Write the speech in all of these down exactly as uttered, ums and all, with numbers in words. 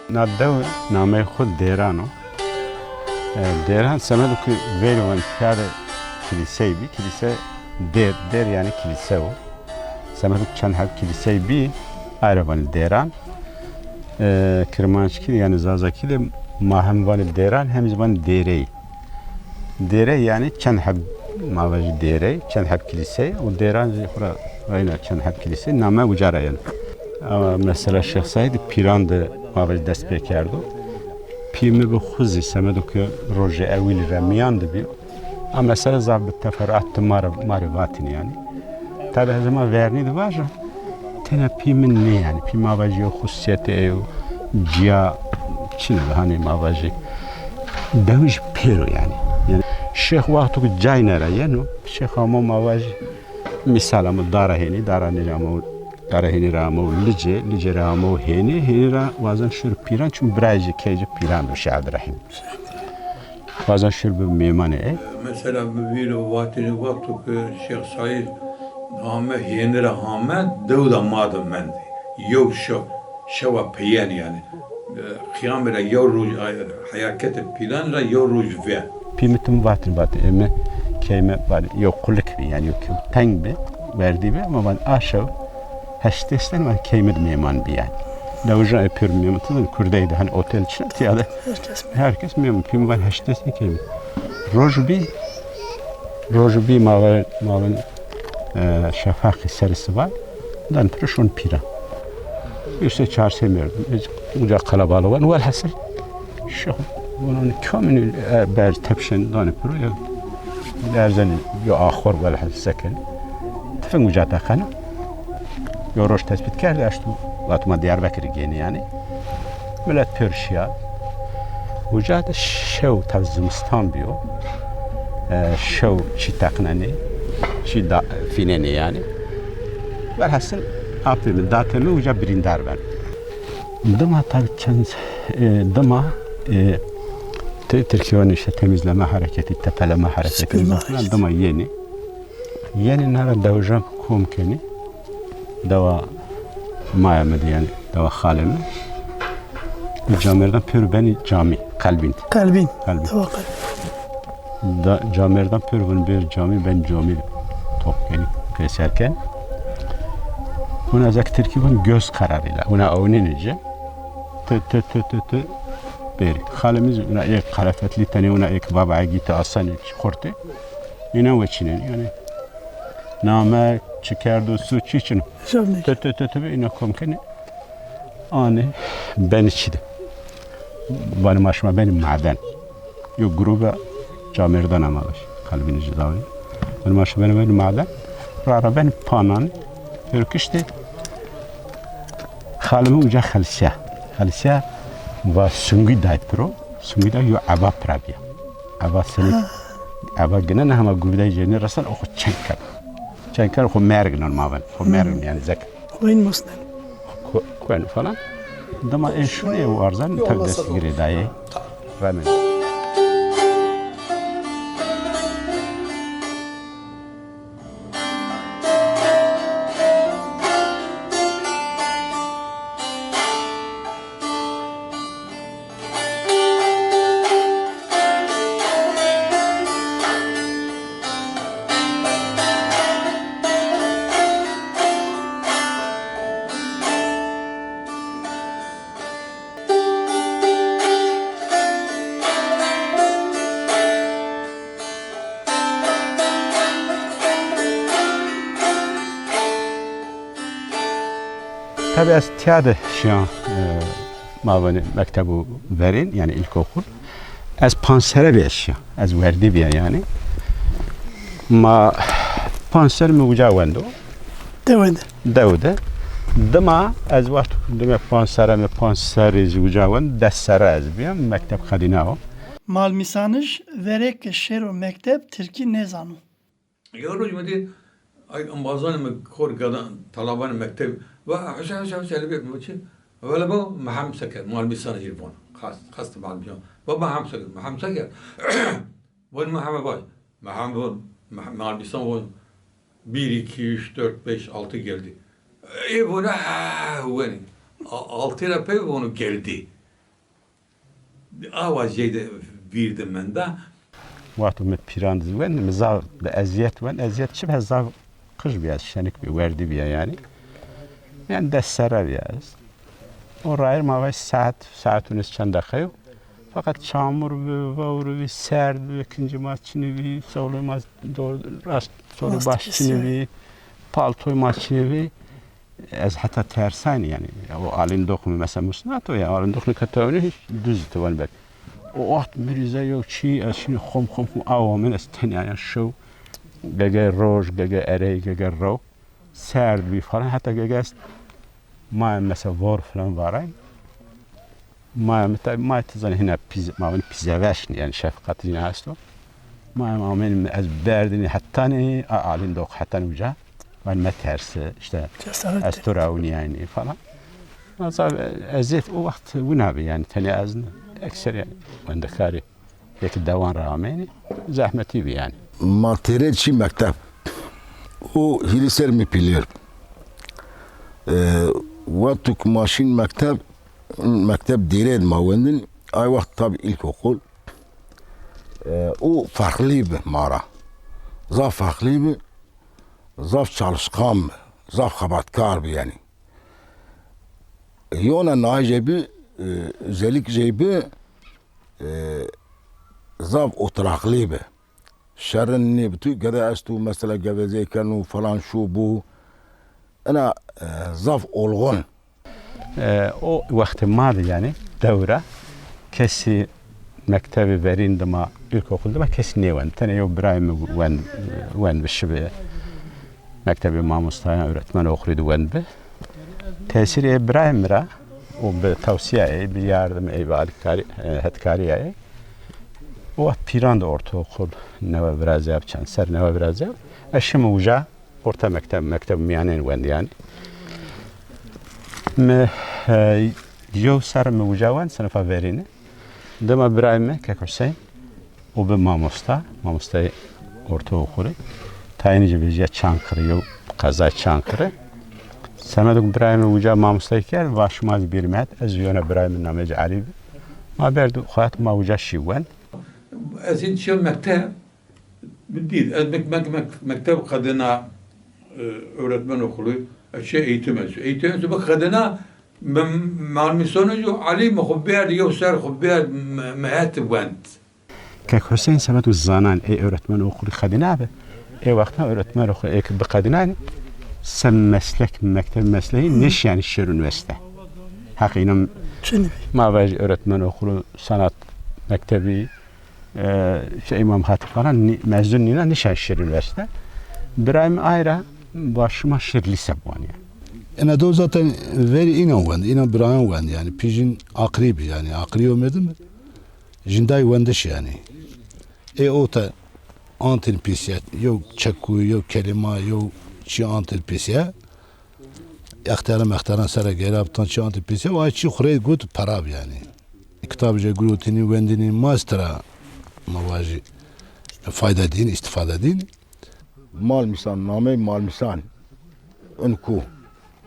Na dew nameyê xwe Dêran o. E, Dêran semedo ku vêlo wan piyade kilîseyê bî, kilîse dêr, dêr yani kilîse o. Semedo ku çend heb kilîseyê bî, aye re vanê Dêran. E, Kirmanckî de yani Zazakî de ma hem vanê Dêran hem jî vanê Dêreyî. Dêre yani çend heb ma ve jî dêre, çend heb kilîse û Dêran jî xwe re reyna çend heb kilîse name uca re yên. Ama mesela Şêx Seîd pîran de ma ve jî dest pê kerdo. Pî min bi xwe zî semedo ku rojê ewilî re miyan de bî. A mesela zaf bi teferruat tu ma re, ma re vatin yani. Tabi ez hema vernî divaja. Tena pî min nê yani. Pî ma vajî yo xusûsiyetê eyo ciya çi ne hani ma vajî. Dewi ji pêro yani. Yani Şêx wexto ku cayne re yeno, Şêx amo ma vajî misal amo dara hênî, dara nêrê amo, dara hênî re amo Licê, Licê re amo hênî, hênî re wazan şûr pîran çûn birayê jî keyê jî pîran bi Şeh Abdurrahîm. Wazan şûr bi mêmanê e. Mesela bi vî lo vatînê wexto ku Şêx Seîd hame hênî re hame, dew de ma de mendê. Yew şew, şewa peyen yani. E, qiyamê re yew roj, ay, heyaketê pîlan re yew roj ve. Pî min tim vatin, vatin, ê me, keyê me, vatin, yew qulik bi, yani yew kew teng bi, werdî bi, ama van a şew heştê sten van keyê me de mêman bi yani. Dewijan ê pêr mêman, tu zanî, kurdeyê de hani otel çi ne, tiya de. Herkes mi? Herkes mi? Pî min van heştê sê kêm. Roj bî, roj bî ma ve, ma ve, e, şefaqî serê sivan, dan piro şon pîran. Üç sê çar sê merdim. Uca kalabalık wan. Welhasil, şu, bunun kamini, e, ber tepşen dan piro ya. Derzen yo axor welhasil seken. Tifing uca teqene. Yo roj tespit kerde, eştu vatma Diyarbekir geni yani. Millet pêr şiya. Uca de şew tav zimistan biyo. E, şew çi teqnenê, çi da, fînenê yani. Velhasil apê min, datê min uca birîndar ben. Dima tav çend, e, dima, e, te-, Tirkiye işte temizleme hareketi, tepeleme hareketi, Süpürme falan hareketi. Dima yeni. Yenê nara dewijan kom kenî, dewa maya min de, yani dewa xalê min. Camêrdan pêro benî camî, qelbîn. Qelbîn. Qelbîn. Dewa qelbîn. Da, camêrdan pêro bin bêr camî, ben camî top kenî, pêser ken. Hûn ez ek tirkî bin göz kararıyla. Hûn ewnî nice. Tı, tı, tı, tı, tı. Bêrî. Xalê min zî wina ê qerefetlî tenê wina ê kebaba egî te asanê xortê. Îna weçînên. Yani name, çi kerdo, su, çi çin. Hesab ne. Tı, tı, tı, tı, îna kom kenê. Anê ben çi de. Bani maşma beni maden. Yo gruba camêrdan ama baş. Kalbini ji dawî. Bani maşma beni, beni maden. Rara beni panan. Yo kişte. Xalimi uca xelsiya. Xelsiya va sungî dayt piro. Sungî da yo eva pira biya. Eva senik. Ha. Eva gine ne hema guvdayê cênî resan o xo çeng kar. Çeng kar xo merg non maven. Xo merg yani zek. Xwên musnen. Ku-, kuen falan. Dema ê şûnê û arzan tev dest girê dayê. Remin. Tabi ez tiya de şiyan, e, mavenê mekteb û verên, yani ilkokul. Ez pansere bê şiyan. Ez werdî bîya yani. Ma panser mi uca wendo. Dewe de. Dewe de. Dima ez wext dime pansere mi panserê zî uca wend, des sere ez bîyam, mekteb xedîna o. Malmîsanij verê ke şêro mekteb tirkî nêzano. Yo roj mi dî, ay embazanê mi kor gadan, talabanê mekteb, va Hüseyin, Hüseyin, Hüseyin, lebê mi çi? Vele bo, Mehem seke, Malmîsanij jî von. Xast, xast Malmîsan. Baba Hamza gel, Hamza gel. Von Muhammed baş. Muhammed von, Muhammed Albisan von. Bir, iki, üç, dört, beş, altı geldi. E, von, ah, von. A-, altı ile pey von geldi. Awa jeyde bir de menda. Wexto me pîran dizî wend, me zaf bi eziyet wend. Eziyet çi be, zaf qij bîya, şenik bî, werdî bîya yanî. Yanî dest sere bîya. O rayir ma vay saet, saet û nis çend deqe yo. Feqet çamur bi, vewr bi, serd bi, kincî ma çinî bî, sewlê ma doğru, rast, soru baş çinî bî, paltoy ma çinî bî. Ez heta tersayn yanî. O alîndoq mi mesela musnato ya, alîndoq ne ketewnî hiç düz tewen ber. O waxt mirîze yo çi, ez şinî xom xom xom awa min, ez tenya ya şew. Gege roj, gege erey, gege rew. Serd bî falan, heta gege ez ma mesela vor falan varayn. Ma, ma, ma, tu zanî hina pîz-, ma win pîzeveş, yanî şefqetî ne esto. Ma, ma min ez berdinî hetanî, a, alîndoq hetanî uca. Van me tersi, işte, Cesaret ez de. Tu ra winî falan. Ma zaf eziyet o waxt wina bî, yanî tenê ez ne, ekser yanî wendekarî. Yekî dewan re amênî, zehmetî bî yanî. Ma têrê çî mekteb. Û hîrî ser mi pîlêr. Ee, Wexto ku ma şîn mekteb, mekteb dêrê de ma wendin, ay wext tabî ilkokul. Ee, û ferqlî bi ma ra. Zaf ferqlî bi, zaf çalışkan bi, zaf xebatkar bi yanî. Yona nayê jê bi, e, özellik jê bi, e, zaf oturaqlî bi. Şerin nî bi tu gere estu mesela gevezeyken û falan şu bu. Ina, e, zaf olgun. E, o wextê ma de yanî dewra kesî mektebê verîn dima, ilkokul dima kesî nêwend. Tenê yew birayê min wend, wend bi şibê. Mektebê mamostayan, öğretmen okulu de wend bi. Tesîrê birayê min re û bi tewsiyayê, bi yardim ê, bi alîkarî, e, hetkariyayê. O wext pîran de ortaokul newe virazya bi çend ser newe virazya. Ez şim uca orta mekteb, mekteb miyanên wend yanî. Mi, e, yew ser mi uca wend sinifa verîne. Dema birayê me, kek Hüseyin, û bi mamosta, mamostayê ortaokulê. Tayînî jî vêjiya Çankırı, yew qezay Çankırı. Semedok birayê me uca mamostayî kerd, va şima zî bêrî me het, ez jî yona birayê min namê jî Elî bi. Ma berd û xwat ma uca şî wend. Ez hîn çiyo mekteb, dît, ez mek-, mek-, mek-, mekteb qedina, e, öğretmen okulu, ez çiyo eğitim ez. Eğitim ez bi qedina, me-, malmîsonu jî Elî me xwe berd, yew ser xwe berd, me-, me het wend. Kek Hüseyin semet û zanan ê öğretmen okulu xedînabe. Ê wexta öğretmen okulu ê ki biqedînanî, se meslek, mekteb mesleği nişyanî şêr üniversite. Heq înan Çinî bî. Ma vajî öğretmen okulu, sanat mektebi, e, işte İmam Hatip falan nî-, mezun nîna nişan şêr üniversite. Birayê min ayra başima şêr lise buwaniye. Ena do zaten verî înan wend, înan birayan wend yani. Pîjin akrî bî yani. Akrî yo merdim. Jindayê wendiş yanî. Ê o te antin pîsiye, yew çekû, yew kelîma, yew çi antin pîsiye. Extera mexteran sere gera bitan çi antin pîsiye, û ay çi xurê got pera bi yanî. Kitab jê gurotînî, wendînî, mastra ma vajî fayda dîn, îstifade dîn. Malmîsan, nameyê Malmîsan in ku.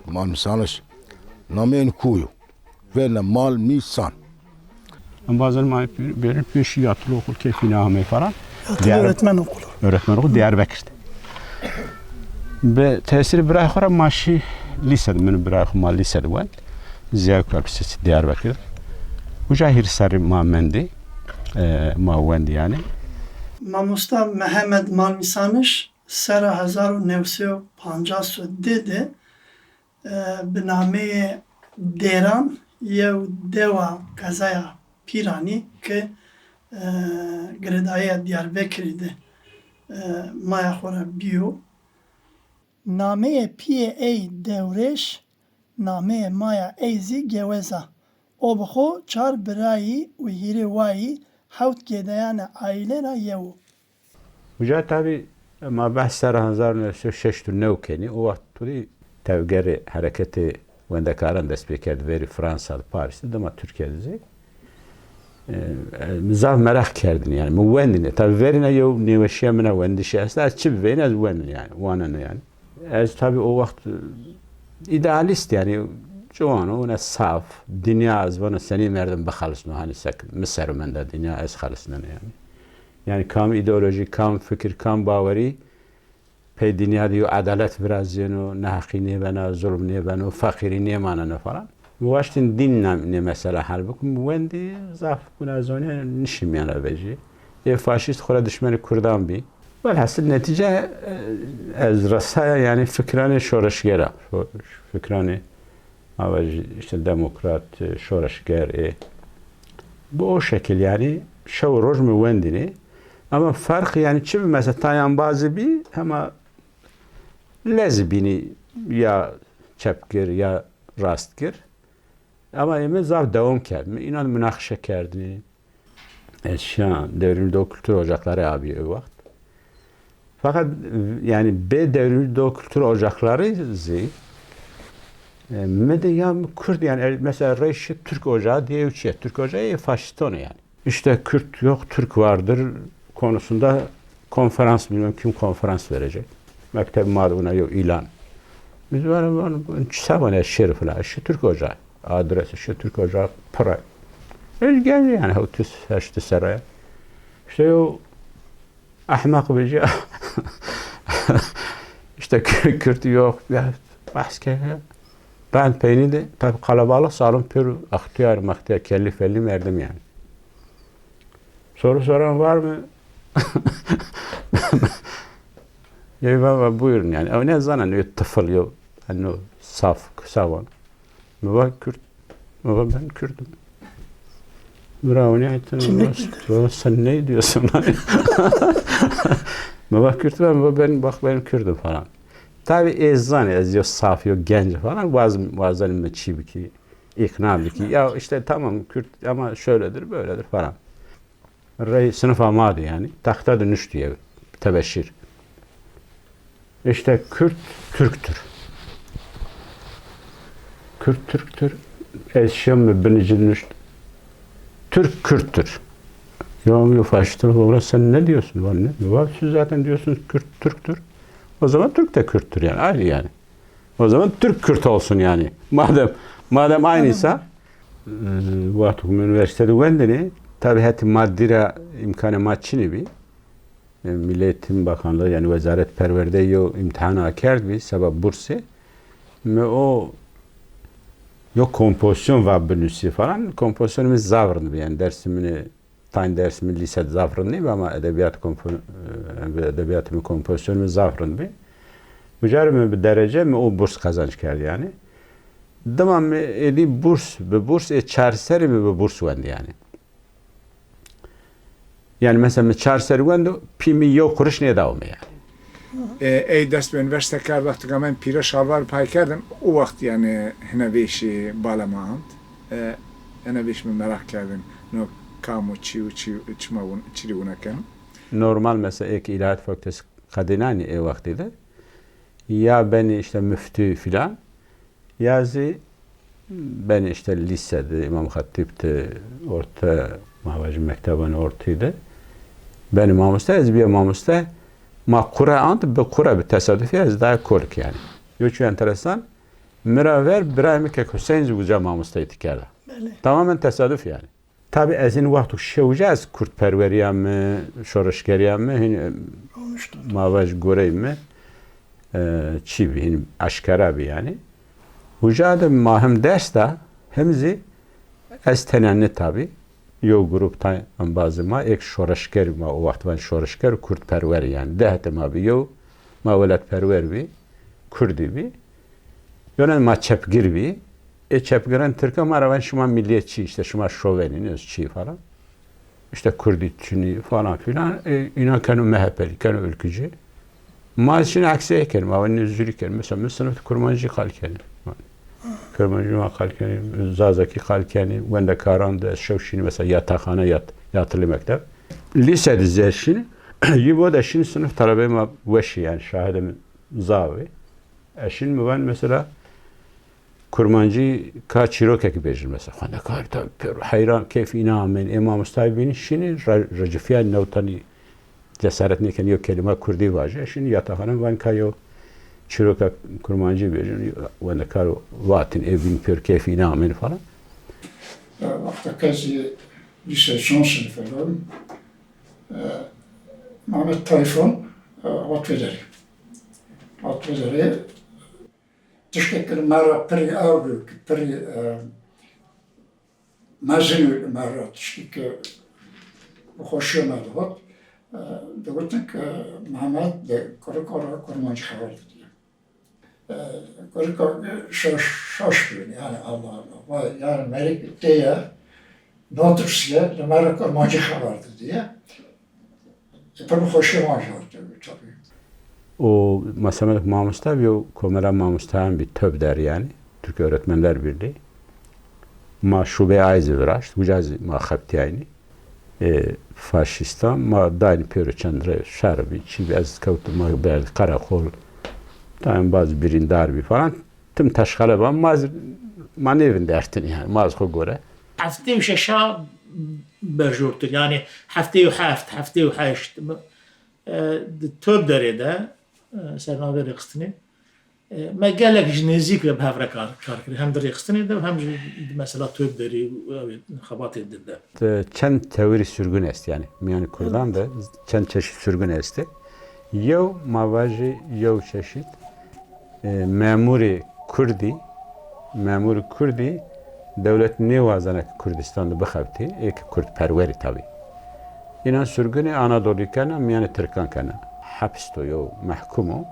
Malmîsaniş. Nameyê in ku yo. Verne Malmîsan. Em bazen ma pê-, bêrin pêşî yatılı okul keyfî ne amey falan. Yatılı Diyar-, öğretmen okulu. Öğretmen okulu Diyarbakır'da. Bi tesîrê birayê xwe re ma şî lîse de, min û birayê xwe ma lîse de wend. Ziya Köprüsü Diyarbakır. Uca hîr serî ma mendî. E, ma wendî yani. Mamosta Mehmet Malmîsaniş sera hezar û newsê û pancas û dê de, e, bi nameyê Dêran yew dewa qezaya Pîranî ke, e, girêdayîya Diyarbekirî de, e, maya xwe re bîyo. Nameyê piyê ey Dewrêş, nameyê maya ey zî Geweza. O bi xwe çar birayî û hîrê wayî hewt gêdeyane aîle ra yew o. Uca tabî ma behs sera hezar û newsê û şeşt û new kenî. O wext tu dî tevgerê hereketê wendekaran dest pê kerd verî Fransa de, Paris de, dema Tirkiye de zî. E, e, zaf meraq kerdin yani. Min wendine. Tabi verine yew nêweşiya min a wendişê esta. Ez çi biveyne ez wendin yani. Wanene yani. Ez tabi o wext, e, idealist yani. Ciwano, ne saf. Dinya ez vana senî merdim bixelisno. Hani sek, mi ser menda dinya ez xelisnene yani. Yani kam ideoloji, kam fikir, kam bawerî pey dinya de yew edalet viraziyeno, neheqî nêbena, zulm nêbeno, feqîrî nêmaneno falan. Waştin dîn ne, ne mesela hal bikim. Wendî zaf bûna zonê nişîmiyan re vejî. Ê faşîst xwe re dişmenê Kurdan bî. Welhasil netîce, e, ez resaya yani fikranê şoreşgera. Şo-, fikranê Ama jî işte demokrat, e, şoreşger ê. Bi o şekil yani şew û roj min wendinê. Ama ferq yani çi bi mesela tayan bazı bî hema lez bînî ya çepgir ya rastgir. Ama ê min zaf dewam kerd. Min înan münaqişe kerdinî. Ez şiya Devrimci Doğu Kültür Ocakları abi o wext. Fakat yani bê Devrimci Doğu Kültür Ocakları zî, e, me de ya Kürt yani, e, mesela reyşi Türk Ocağı diye bir şey. Türk Ocağı, e, faşiston yani. İşte Kürt yok, Türk vardır konusunda konferans, bilmem kim konferans verecek. Mekteb maduna yok ilan. Biz var, var, sabah ne şerif la, işte Türk Ocağı. Adres işte Türk Ocağı, pıra. Ez geldi yani, otuz, heşt seraya. İşte o ahmak bir şey. İşte Kürt yok, ya, bahs kere. Ben peynirde, tabi kalabalık salon pür, ahtiyar mahtiyar, kelli felli verdim yani. Soru soran var mı? Ê, va, va, buyurun yani. Ew ne zanen, ew tifil, ew, yani o saf, kısa wan. Mi va Kürt, mi va ben Kürdüm. Bravo, ne ettin? Sen ne diyorsun? Mi va Kürt, ben, mi va ben, bak ben Kürdüm falan. Tabi ez zanen, ez yo saf, yo genç falan, vaz, vazen mi çi biki, ikna biki. Ya işte tamam Kürt ama şöyledir, böyledir falan. Rey sınıfa madi yani. Taxta de nuştiye tebeşir. İşte Kürt Türktür. Kürt Türktür. Ez şem mi binicil nuşt. Türk Kürttür. Ya, ya faşistler olarak sen ne diyorsun? Lan ne? Ya siz zaten diyorsunuz Kürt Türktür. O zaman Türk de Kürttür yani. Aynı yani. O zaman Türk Kürt olsun yani. Madem, madem aynıysa. Tamam. E, wexto ku min üniversitede wendinê, tabi hetî madî re îmkanê ma çinî bî. E, Milli Eğitim Bakanlığı, yani Wezaret Perwerdeyê yo îmtihana kerd bî, seba bursê. Me o yo kompozisyon va binusî falan. Kompozisyon min zaf rind bî, yani dersê min ê Tayn ders min lîse zaf rind nî, ama edebiyat kompo-, e, edebiyat min, kompozisyon min zaf rind bî. Ucar min bi derece min o burs kazanç kerd yani. Dima min êdî burs, bi burs ê çar serî min bi burs wend yani. Yani mesela min çar serî wend, pî min yew kuruş nêdaw min yani. E, ey dest bi üniversite kerd, wextê ka min pîre şalvar pay kerdin, o wext yani hine vêşî bala me ant. E, hine vêş min meraq kerdin, no kam û çi û çi, çima win, çi li wina ken? Normal mesela êk ilahiyat fakültesi qedênanî ê wextî de. Ya benî işte müftü filan, ya zî benî işte lîse de, İmam Hatip de, orta, ma vajî mektebanê ortî de. Benî mamoste, ez bîya mamoste, ma qure ant, bi qure bi tesadufî ez daya kolik yani. Yo çi enteresan, mira ver birayê min Kek Hüseyin zî uca mamosteyî dikerda. Belê. Tamamen tesaduf yani. Tabi ez hin wexto şew uca ez kurdperweriya mi, şoreşgeriya mi, hin, e, Olmuştu. Ma vajî gorey mi, e, çi bî, hin aşkera bî yani. Uca de ma hem ders da, hem zî ez tenenî tabi. Yo grup tay embazê ma, êk şoreşger ma, o wext van şoreşger û kurdperwer yani. Deh de ma bî, yo ma welatperwer bî, kurdî bî. Yonen ma çepgir bî. Ê çepgiran Tirka ma re ven şima milliyetçi, işte şima şovenîn, öz çi falan. İşte Kurdî çinî falan filan. E, înan keno M H P'lî, keno ülkücü. Ma şin eksê kerim, ma ven zûrî kerim. Mesela min sinif Kurmancî qal kerim. Kurmancî ma qal kerim, Zazakî qal kerim. Wendekaran de şew şînî mesela yatakhane, yat-, yatılı mektep. Lise de zê şînî, yi bo de şînî sinif talebê ma weşî yani, şahidê min zavê. Eşin mi ven mesela Kurmancî ka çîrokekî bêjin mesela. Xwendekar tabi pêro heyran, keyf îna amen. Ê mamostayê bînî şînî re-, recifiya newtanî cesaret nêken yo kelîma kurdî vaje. Şînî yataxanan van ka yo çîroka kurmancî bêjin. Xwendekar vatin ê bîn pêro keyf îna amen falan. Wexta ke ez lîsey son sinifê bûm, e, Mehmet Tayfun, e, hat vê derê. Hat vê derê. Tiştek li me re pirî ew bû, pirî, e, mezin û li me re tiştek bi xweşiya me digot. E, digotin ke Mehmet di kurika re kurmancî xeber didiye. E, kurika şaş, şaş bûn, yani Allah Allah. Vay, yani merî tê ye, natirsiye, li me re kurmancî xeber didiye. E, pir bi xweşiya me jî hatibû, tabii. Û me Semed mamosta bî û komela mamostayan bî, töb der yani. Türkiye Öğretmenler Birliği. Ma şube ay zî viraşt, uca zî ma xebtiyaynî. E, faşistan ma daynî pêro çend re şer bî, çî bî, ez kewtim, ma berdi qereqol. Dayn baz birîndar bî falan. Tim teşxele ban, ma zî, ma nêvin dertin yani, ma zî xwe gore. Heftê û şeşa bejortir, yani heftê û heft, heftê û heşt, e, di töb derê de, e, ser navê rêxistinê, e, me gelek ji nêzîk re bi hev re kar, kar kir. Hem di rêxistinê de, hem jî di mesela töb derê û ew ê xebatê din de. Çend tewirî sürgün est yani. Miyanî Kurdan de çend çeşit sürgün est. Yew, ma vajî yew çeşît, e, memurê Kurdî, memurê Kurdî dewlet nêwazene ki Kurdistan de bixebitê, ê ki Kurdperwerî tabi. Înan sürgünê Anadolî kena, miyanê Tirkan kena. Hepis to yo, mehkum o.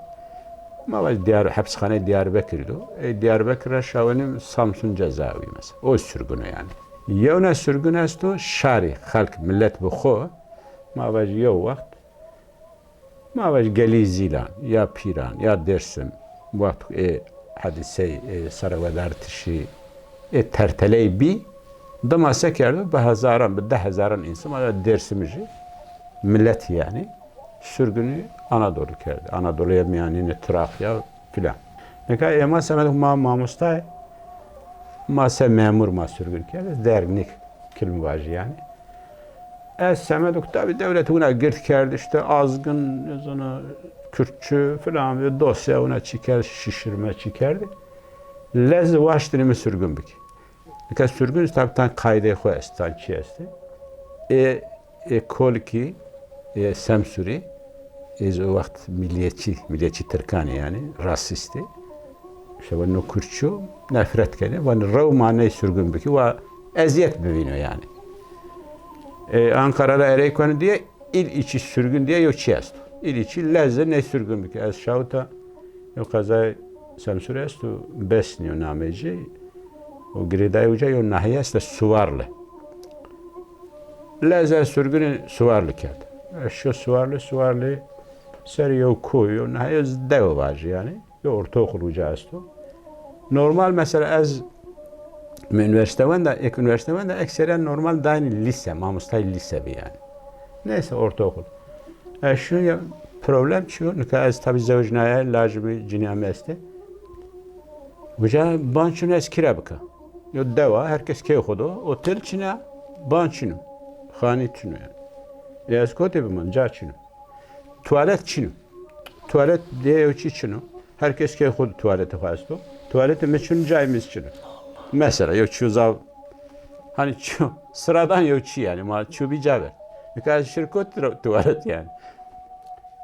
Ma vaj Diyar-, hepsxaneyê Diyarbekirî do. Ê Diyarbekir re şawenî Samsun cezaevî mesela. O sürgün o yani. Yewna sürgün esto şarî, xelk, millet bi xwe. Ma vaj yew wext Ma ve ji gelî Zîlan, ya Pîran, ya Dêrsim, wextku ê hedîsey, ê serewedartişî, ê terteley bî, dima se kerdo, bi hezaran, bi deh hezaran însan, ya Dêrsimî jî, miletî yanî, sürgünî Anadolu kerdi. Anadoluya Miyanînê, Trakya filan. Nika ê ma semed ma mamostayê, ma se memur ma sürgün kerdi, ez der nik kilm vajî yanî. Ez semedo ku tabî dewlet wina girt kerd, işte azgin, nizana, Kürtçü filan, bir dosya wina çi kerd, şişirme çi kerd. Lez waştinî min sürgün bikî. Nika sürgün tabî tan kaydê xwe est, tan çi est. Ê, ê Kolikî, ê Semsûrî, ê ji o wext milliyetçi, milliyetçi Tirkanê yani, rasistê. İşte weno Kürtçü nefret kene. Weno rew ma ney sürgün bikî, wa eziyet bibîno yani. E, Ankara ra erey konu diye il içi sürgün diye yo çi esto. Il içi leze ney sürgün bikî. Ez şawta yo qezay Semsûr esto, Besniyo namê ci. O girêdayê uca yo nahiye este Suvarlı. Leze sürgünü Suvarlı kerd. Eşyo Suvarlı, Suvarlı ser yo koy, yo nahiye dewe vajî yani. Yo ortaokul uca esto. Normal mesela ez mi üniversite wenda, ek üniversite wenda, ekseriyen normal daînî lise, mamostayê lise bi yani. Neyse ortaokul. E, şu ya problem çi yo? Nika ez tabi zewicnaya, lajimi cinîya mi este. Uca ban çino ez kira bika. Yo dewa, herkes key xwe do. Otel çina, ban çino. Xanî çino yani. E, ez kotê biman, ca çino. Tuvalet çin o. Tuvalet diye yo çi çin o. Herkes key xwe tuvalete xwe esto. Tuvalete mi çin, cayê mi çin o. Mesela yo çi zav, hani çi, sıradan yo çi yani, ma çi bir caver. Nika ez şirkot tuvalet yani.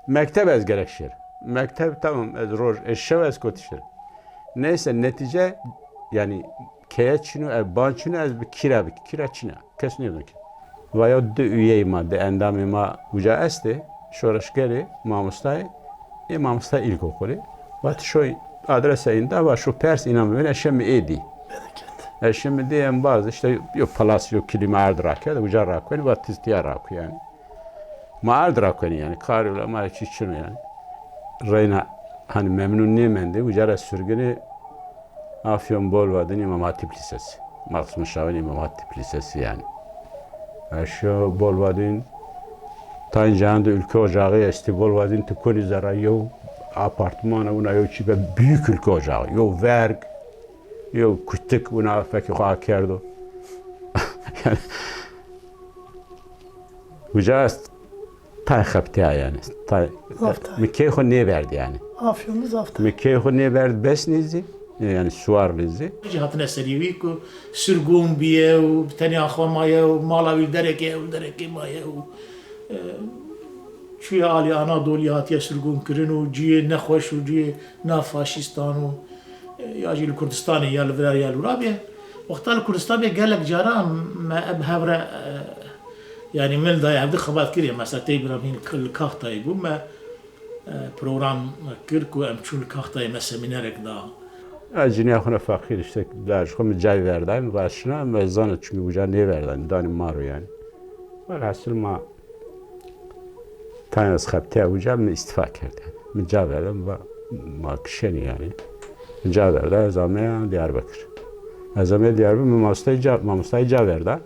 Mekteb ez gerek şir. Mekteb tamam, ez roj, ez şev ez kot şir. Neyse netice yani keye çin o, ev ban çin o, ez bi kira bi, kira çin e. Kes nêdon ki. Va yo du üyeyê ma, du endamê ma uca estê, şoreşgerê, mamostayê, ê mamosta ilkokulê. Va tu şoy adresa înda, va şo pers înan bibîne, eşe mi ê dî. Bereket. Eşe mi dî em baz, işte yo palas, yo klîma erd rakerd, uca rakuenî, va tiz tiya raku yani. Ma erd rakuenî yani, karî wila ma çi çin yani. Reyna hani memnun nêmendê, uca ra sürgünê Afyon Bolvadin İmam Hatip Lisesi. Maxsum Şahin İmam Hatip Lisesi yani. Eşyo Bolvadin, tayin cayan de ülke ocağı esti, Bolvadin tu konî zera yo apartmana, wina yo çi be büyük ülke ocağı, yo verg, Yo kutik wina fekê xwe akerdo. Yani, uca ez tay xebtiya yani. Tay, Zaf tay. Mi key xwe nêberd yani. Afyonlu zaf tay. Mi key xwe nêberd bes nîzî. Yani suar nîzî. Jî hatine serî wî ku sirgûn bûye û bi tenya xwe maye û mala wî li derekê ew li derekê maye û, e, çûye alî Anadolî hatiye sirgûnkirin û cihê nexweş û cihê nav faşîstan û, e, ya jî li Kurdistanê ya li vir ya li wir bûye. Wexta li Kurdistanê gelek caran me ev hev re, e, yanî min li dayê hevdî xebat kiriye. Mesela tey bira min li Kaxtayê bû me, e, program kir ku em çûn li Kaxtayê me semînerek da. Ez ciniya xwe ne feqîr işte, laj xwe min cayê verdayî, min va şina, me zana çunkî uca nêverdayî, danî maro yani. Welhasil ma tanya ez xebtiya uca min îstifa kerd yani. Min ca verda, min va ma kişenî yani. Min ca verda, ez ameya Diyarbekir. Ez ameya Diyarbekir, min mamostayê ca, mamostayê ca verda.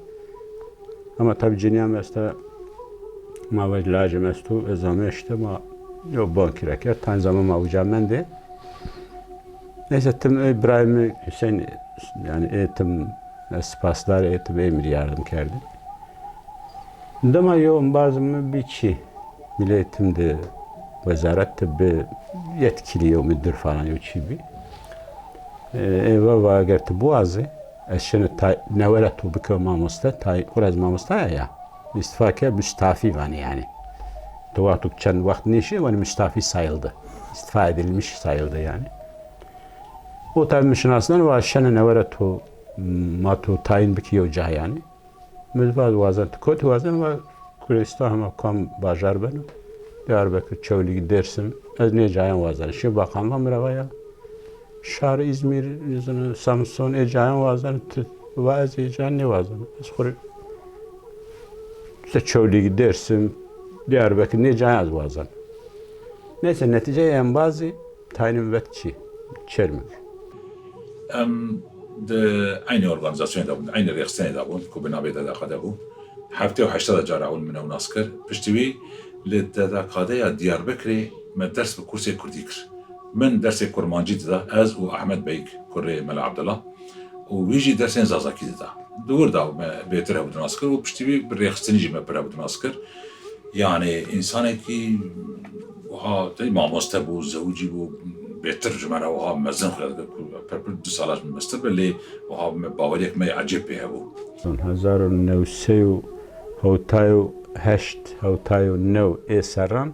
Ama tabi ciniya me este, ma ve lajê me esto, ez ame işte ma yo bankî re kerd, tan zaman ma uca mendê. Neyse tim ê birayê min Hüseyin, yani ê tim, ez spasdar ê tim ê min yardım kerdin. Dema yo embazê min bî çi, milê tim de wezaret de bi yetkili yo müdür falan yo çi bî. E, ê va, va eger tu biwazî, ez şino tay-, newera tu bike mamoste, tay-, xwir ez mamoste ya ya. Îstifa ke müstafi vanî yani. Tu wextu çend wext nêşî, wanî müstafi sayıldı. İstifa edilmiş sayıldı yani. O tabi min şinasnan va şene newera tu, ma tu tayin bikî yo ca yani. Min va wazen, tu kotî wazen va Kurdistan hema kam bajar beno. Diyarbekir, Çewlîg, Dêrsim. Ez nê cayan wazen. Şê bakan va min re va ya. Şar Îzmîr, Îzmîr, Samsun, ê cayan wazen, tu va ez ê cayan nêwazen. Ez xwe rê, işte Çewlîg, Dêrsim, Diyarbekir, nê cayan ez wazen. Neyse, netîceyê embazî tayînê min vet çi? Çermik. Em di eynî organîzasyonê de bûn, di eynî rêxistinê de bûn ku bi navê D D K de bû. Heftê û heşta de cara ewil min ew nas kir. Piştî wî li D D K de ya Diyarbekirê me ders bi kursê kurdî kir. Min dersê kurmancî dida, ez û Ahmet Beyik, kurê Mela Abdullah, û wî jî dersên zazakî dida. Di wir de me bêtir hevdu nas kir û piştî wî bi rêxistinî jî me pir hevdu nas kir. Yani, însanekî wiha tey mamoste bû, zewicî bû, bêtir ji me re wiha mezin xuya dikir ku pir pir du sala ji min meztir be, lê wiha me baweriyek me yê ecêb pê hebû. Hezar û neh sed û hewtay û heşt, hewtay û neh ê serran,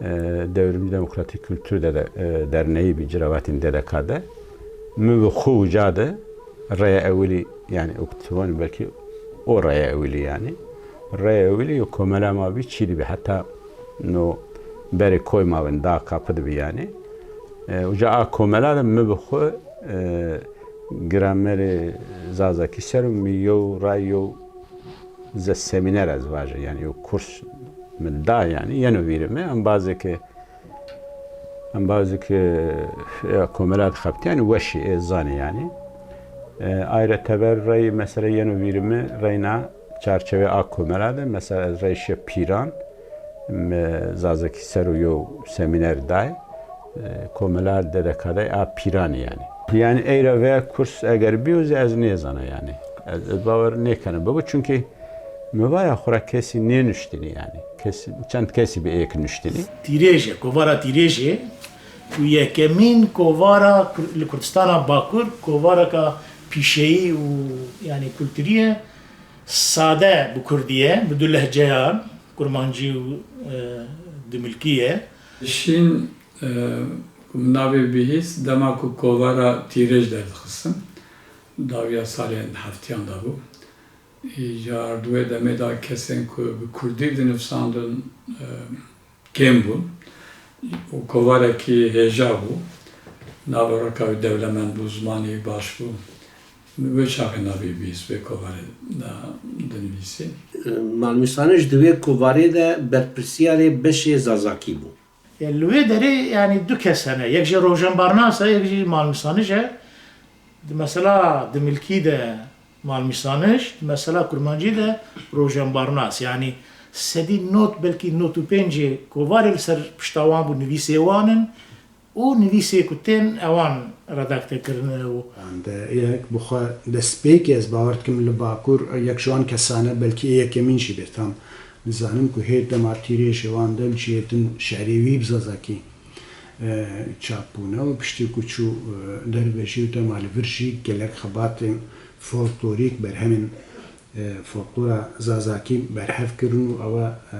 e, Devrimci Demokratik Kültür de, de, e, Derneği bi ciravatîn D D K de. Min bi xwe uca de rêya ewilî, yani, oktivan belkî o rêya ewilî, yani. Rêya ewilî yo komela ma bî çî dibî, heta no berê koy ma bin da kapı dibî, yani. E, uca a komela de min bi xwe, e, gramerê zazakî ser û min yew ray yew ze semîner ez vaje, yani yew kurs min da, yani yeno vîrê me, embazê ke, embazê ke ya komela dixebitî, yani weşî ê zanî, yani. E, ayre teber rey, mesela yeno vîrê me reyna çarçevê a komela de, mesela ez reyşe Pîran, me zazakî ser û yew semîner day. E, komela D D K de a Pîranî yani. Yani eyra veya kurs eger bîyo zî ez nêzana yani. Ez, ez bawer nêkene bibo, çünkü mi vaya xura kesî nênuştînî yani. Kesî, çend kesî bi êk nuştînî. Tîrêje, kovara Tîrêje, ku yekemîn kovara Kur-, li Kurdistana Bakur, kovareka pîşeyî û yani kulturî ye, sade bi kurdî ye, bi du lehceyan, kurmancî û, e, dimilkî ye. Şîn E, ku min navê bihîst, dema ku kovara Tîrêj derdixistin, dawiya salên heftiyan de bû. Îcar di wê demê de kesên ku bi kurdî dinivsandin, e, kêm bûn û kovarekî hêja bû. Navereka wî dewlemend bû, zimanê wî baş bû. Min wê çaxê navê bihîst, wê kovarê de dinivîsî. Malmîsanij di wê kovarê de berpirsiyarê beşê Zazakî bû. Li wê derê, yanî du kes hene. Yek jî rojenbarnas e, yek jî malmîsanij e. Di mesela dimilkî de malmîsanij, di mesela kurmancî de rojenbarnas. Yanî sedî not, belkî not û pêncê kovarê li ser pişta wan bû, nivîsê wan in. û nivîsê ku tên ewan redakte kirine û Wan de yek bi xwe destpêkê, ez bawer dikim li Bakur yek ji wan kesane, belkî ê yekemîn jî bê, tam nizanim ku hê dema tîrêjê wan de li cihê din şerê wî bi zazakî, e, çap bûne û piştî ku çû, e, derve jî û dema li vir jî gelek xebatên folklorîk, berhemên e, folklora zazakî berhev kirin û ew e, e,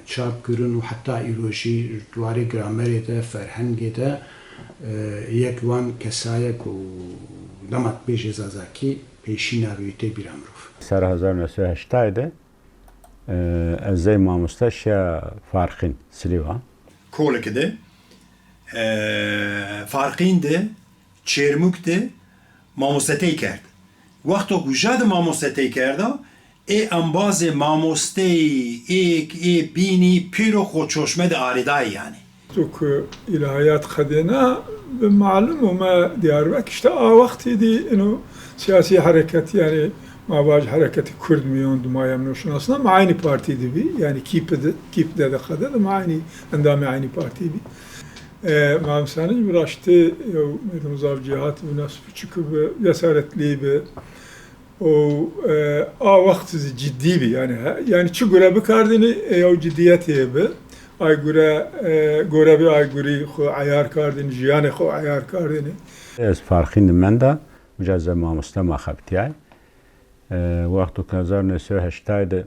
çap kirin û heta îro jî di warê gramerê de, ferhengê de, e, yek wan kesa ye ku dema dibêje zazakî pêşî navê wî tê bîra mirov. Serra hezar û neh sed û heştayê de, e, ez zey mamoste şiya Farqîn, Silîvan. Kolik de, e, Farqîn de, Çêrmûk de mamostetey kerd. Wexto ku ja de mamostetey kerda, ê embazê mamosteyî êk ê bînî pêro xwe çoşme de arêdayî yanî. Wexto ku îlahiyat xedêna, bi malum û me Diyarbek işte a wextî dî ino siyasî hereket, yanî ma vaj hereketî Kurd miyon di ma yem noşinasna, ma aynî partî dibî, yanî kîp de, kîp de de xede de ma aynî endamê aynî partî bî. E, Mam Sanic bi raştî yew merdimzav cîhat bi, nas biçûk bi, cesaretlî bi. Û, e, a wext zî cidî bî. Yani, he, yani çi gure bikardinî, e, yew cidiyetê bi. Ay gure, e, gore bi ay gurî xwe eyar kardinî, jiyanê xwe eyar kardinî. Ez Farqîn di menda, uca ze mamoste ma xebitiyay. E, wexto ku hezar neh sed û heştayê de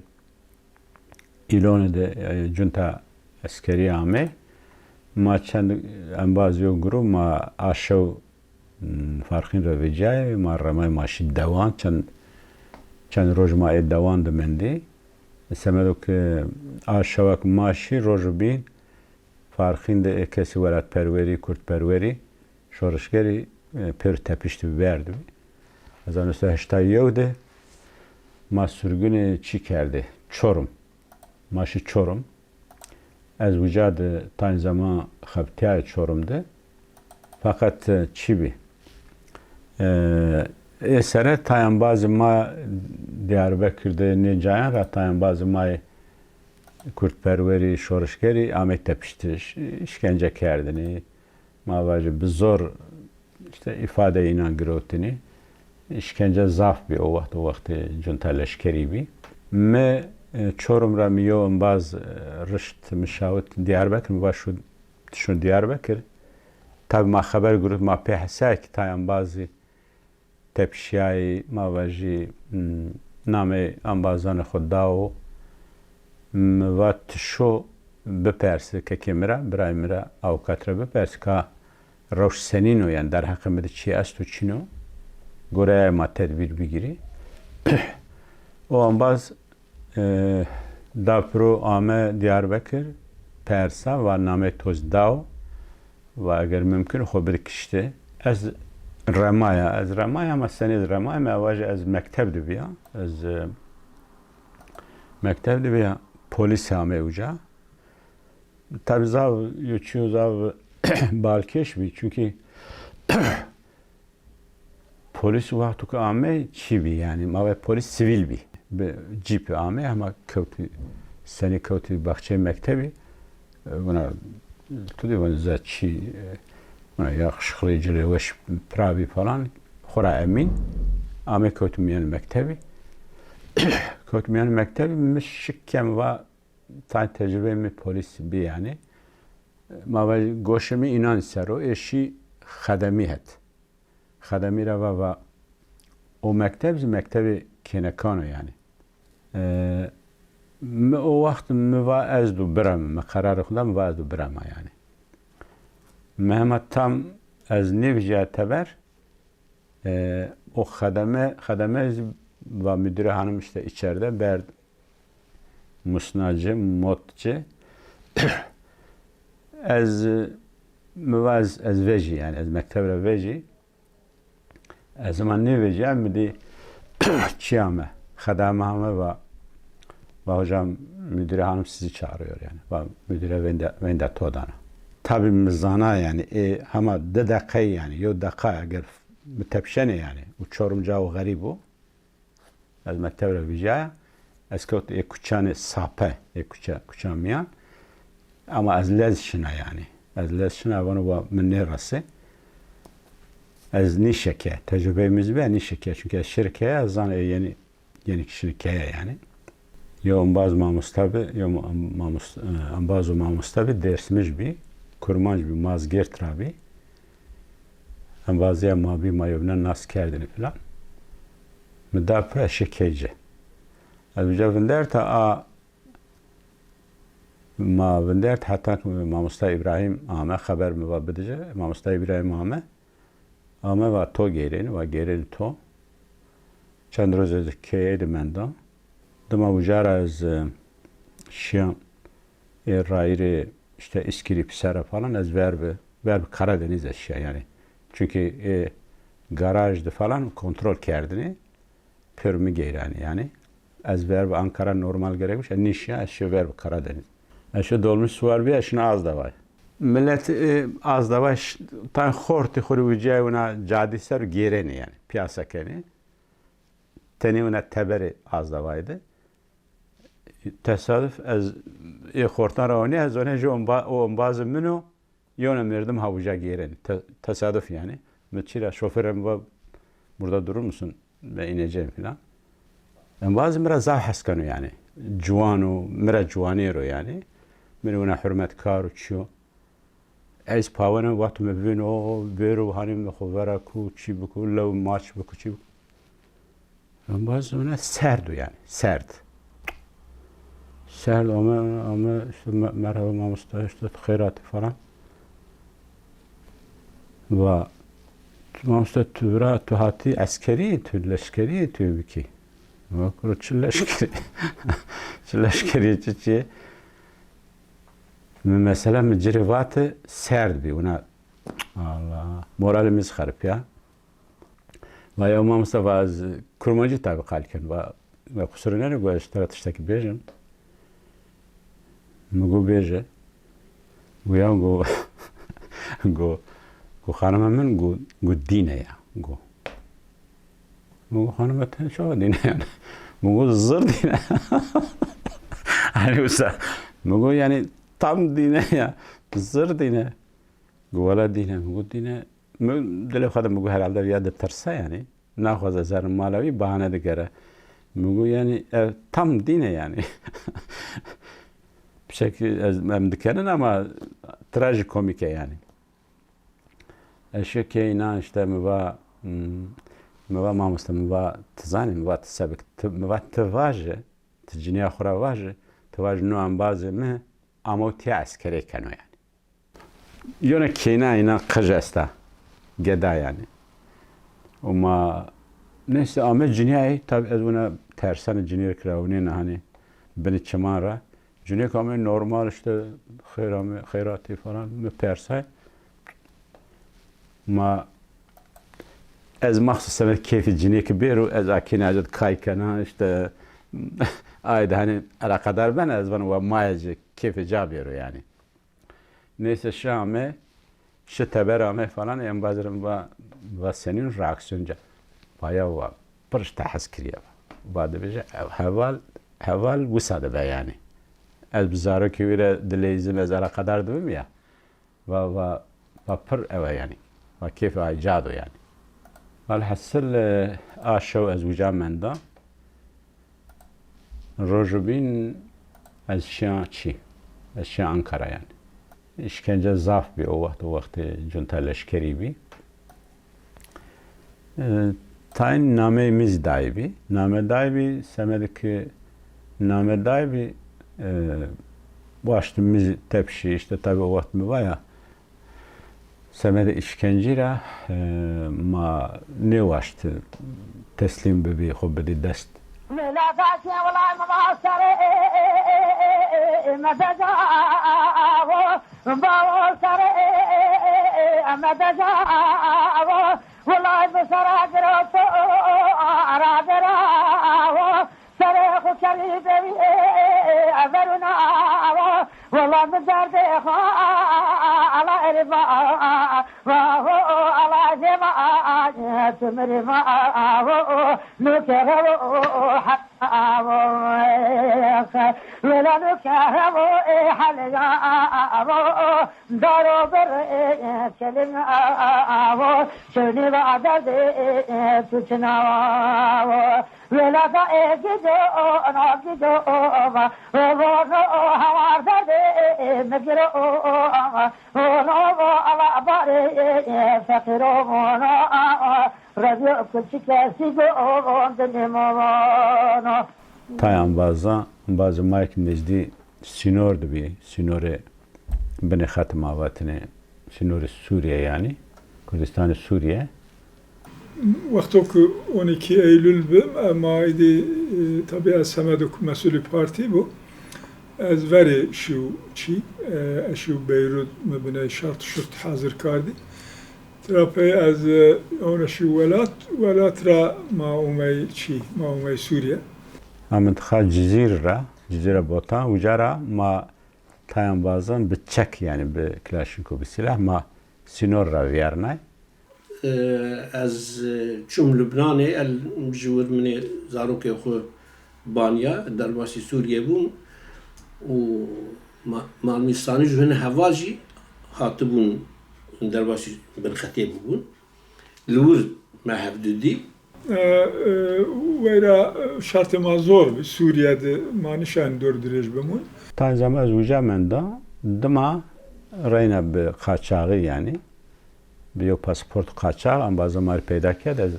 Îlonê de, e, cunta eskerî ame. Ma çend embaz yo guru ma a şew, m, Farqîn re veciyayê, ma remay ma şî dewan, çend, çend roj ma ê dewan de mendî. Semedo ke a şewek ma şî, roj û bîn Farqîn de ê kesî welatperwerî, kurdperwerî, şorişgerî, e, pêr tepiştî bi vê erdî bî. Hezar neh sed û heştay û yew de ma surgunê çî kerdê? Çorum. Ma şî Çorum. Ez uca de tayn zeman xebitiyayê Çorum de. Feqet, e, çi bî? E, ê sere tayan bazî ma Diyarbekir de nê cayan ra tayan bazî ma yê kurdperwerî, şorişgerî amê tepiştiş, işkence kerdinî. Ma vajî bi zor işte îfade înan girewtinî. Îşkence zaf bî o wext, o wextê cunta leşkerî bî. Mi, e, Çorum ra mi yo embaz, e, rişt mi şawit Diyarbekir, mi va şû, şû Diyarbekir. Tabî ma xeber girot, ma pê hesayekî tay embazî tepişiyayî, ma vajî, m, namê embazanê xwe da û mi va tu şo bipersi kekê mi re, birayê mi re, avukat re bipersi ka rewş senîn o, yani derheqê mi de çi esto çin o, goreyê ma tedbîr bigirî. O embaz, e, da piro ame Diyarbekir, persa, va namê to zî da o, va eger mimkun xwe bide kiştê. Ez remaya, ez remaya, ma senê ez remaya, me vajî ez mekteb dibiya. Ez, e, mekteb dibiya, polîs ame uca. Tabî zav, yo çiyo zav balkêş bî, çunkî polîs wexto ku ame çi bî, yani ma ve polîs sivîl bî. Bi cîpî ame, hema kewtî, senî kewtî baxçeyê mektebî. E, buna, tu dî, buna ze çi, e, buna ya şixulê cilê weş, pravî falan, xura emîn, ame kewtî miyanê mektebî. Kewtî miyanê mektebî, mi şikem va, tay tecrubeyê mi polîs bî yani. Ma ve goşê mi înan ser o, ê şî xedemî het. Xedemî re va, va, o mekteb zî mektebê kênekan o yani. E, mi o wext mi va ez dû birem, mi qerarê xwe da, mi va ez dû birema yani. Mi hema tam ez nêvijîya teber, e, o xedeme, xedeme zî va müdüre hanım işte içeride, berd musnacı, motçı. Ez, mi va ez, ez vejî, yani ez mekteb re vejî. Ez hema nêvejîya, mi dî çiya me, xedeme hame va, va hocam, müdüre hanım sizi çağırıyor yani. Va müdüre venda, venda to dana. Tabî mi zana yani, ê hema di deqeyê yani, yo deqa eger mi tepşenê yani, û Çorum cawo xerîb o. Ez mekteb re vijaya, ez kewt ê kuçanê sape, ê kuça, kuça miyan. Ama ez lez şina yani. Ez lez çina vano wa min nêrasê. Ez nîşeke, tecrübeyê min zî be nîşeke. Çünkü ez şirke, ez zan ê yeni, yeni kişinin keye yani. Yo embaz mamosta bi, yo ma-, mamus-, e, embaz û mamosta bi Dêrsimij bî, Kurmanc bî, Mazgirt ra bî. Embazê ma bî, ma yewbînan nas kerdinî filan. Mi da pir eşê keyce. Ez uca vindert a, ma vindert heta ki mamosta Îbrahîm ame, xeber mi va bidije. Mamosta Îbrahîm ame. Ame va to gêrên, va gêrên to. Çend roz ez keyê de menda. Dima uca ra ez, e, şiyan ê rayîrê işte İskilip sere falan ez ver bi, ver bi Karadeniz ez şiya yani. Çünkü ê garaj de falan kontrol kerdinî. Pir mi geyranî yani. Ez ver bi Ankara normal gerek bişe, nîşiya ez şiyo ver bi Karadeniz. Ez şiyo dolmuş suwar bî, ez şina Azdavay. Millet, e, Azdavay ş-, tan xortî xuri wiciyay wina cadî ser û gêrenî yani. Piyasa kenî. Tenê wina teberê Azdavay de. Tesadüf ez ê xortan ra onî, ez onê ji omba-, o ombazê min o, yewna merdim ha uca gêrên. Te-, tesadüf yani. Mi çira şofêra mi va burada durur musun? Ben ineceğim filan. Embazê mi ra zaf hes keno yani. Ciwan o, mi ra ciwanêr o yani. Min wina hurmetkar û çiyo. Ez pawene wextê me bibîn o, bêro hanê me xwe vera ku, çi biku, lew maç biku, çi biku. Embazê wina serd o yani, serd. Serd ame, ame işte me-, merhaba mamosta, işte xêr hatî falan. Va, tu mamosta tu bira, tu hatî eskerî, tu leşkerî, tu bikî. Va kuro çi leşkerî? Çi leşkerî, çi çi? Mi mesela mi ci rê vate serd bî, wina Allah, moralê min zî xerip ya. Va ya mamosta va ez kurmancî tabî qal ken, va, va qusur nene, go ez ji te re tiştekî bêjim. Mi go bêje. Go ya go, go, go xanima min go, go dîne ya, go. Mi go xanima te çawa dîne yani? Mi go zir dîne. Hani wisa, mi go yani tam dîne ya, zir dîne. Go wela dîne, mi go dîne. Mi dilê xwe de mi go herhalde ya ditirse yani. Naxwaze zerin mala wî, bahane digere. Mi go yani ev tam dîne yani. Pişekî ez, em dikenin ama trajikomîk e yani. Eşekê înan işte mi va, hmm, mi va mamoste, mi va ti zanî, mi va ti sebik, ti, mi va ti vaje, ti ciniya xwe ra vaje, ti vaje no embazê mi amo tiya eskerê keno yani. Yone kêna înan qij esta, geda yani. Û ma neyse ame ciniyayê, tabi ez wina tersene ciniyê kira û nêne hanê binî çiman ra. Ciniyek ame normal işte xêr ame, xêratî falan, mi persay. Ma ez maxsus semed keyfê ciniyekî bêro, ez akîne ez kay kena, işte, ay de hani eleqedar ben, ez vana wa maye ji keyfê ca bêro yani. Neyse şi ame, şi teber ame falan, em bazirim va, va senîn reaksiyon ca. Vaya wa, pir ji te hez kiriye. Va dibêje, ev heval, heval wisa dibe yani. Ez bi zarokê wî re dileyzim, ez eleqedar dibim ya. Va, va, va pir ew e yani. Va kêf ay cado yani. Velhasil, e, a şew ez uca menda. Rojubîn ez şiya çî? Ez şiya Ankara yani. İşkence zaf bî o wext, o wextê cunta leşkerî bî. E, tayîn nameyê min zî dayî bî. Name dayî bî, semedê ki name dayî bî, e, waşt min zî tepşî, işte tabi o wext mi vaya, semedê işkencî ra, e, ma nêwaşt teslîm bibî, xwe bidî dest. Mela daşê welay me va serê me deca wo, ba wo serê me deca wo, welay bi sera giroto ara dera wo. Serê xwe kerî devî, e, e, e, verûna, wa, wela min derdê xwe, ala erê va, va, ho, ala zê va, tu mirî va, ho, nûke, ho, heq. Avo, wela do keremo e haliya avo, daro bir e kelim avo, şöyle va derde e tutun avo. Wela da e gido, na gido va, vo no hawar derde e megiro va, vo no va ala bare e fakiro no. Radyo Kulçika Sigo Dine Mavano. Tayê embaza, embazê ma yek nêzdî sînor dibî, sînorê binê xetê ma vetinê, sînorê Sûriyê yanî, Kurdistanê Sûriyê. Wexto ku on iki Eylül bi, ma êdî, e, tabi ez semedok mesûlê partî bû. Ez verê şîw çî, e, ez şîw Beyrût, me biney şart şurt hazir kardî. Tira pey ez, e, ona şî welat, welat ra ma umey çî, ma umey Sûriye. Ma min dixa Cizîr ra, Cizîra Botan, uca ra ma tayan bazan bi çek, yanî bi Klaşinkov, bi sîlah, ma sînor ra viyarnay. E, ez, e, çûm Lubnanê, el ji wir minê zarokê xwe baniya, derbasî Sûriye bûm û ma-, Malmîstanî ji hin heval jî hatibûn derbasî binxetê bûbûn. Li wir me hevdu dî. E, e, weyra, e, şertê ma zor bi. Sûriye de ma nişan dor dirêj bimûn. Tan zama ez uca menda, dima reyna bi qaçaxî yanî. Bi yew pasport qaçax embaza ma rê peyda kerd, ez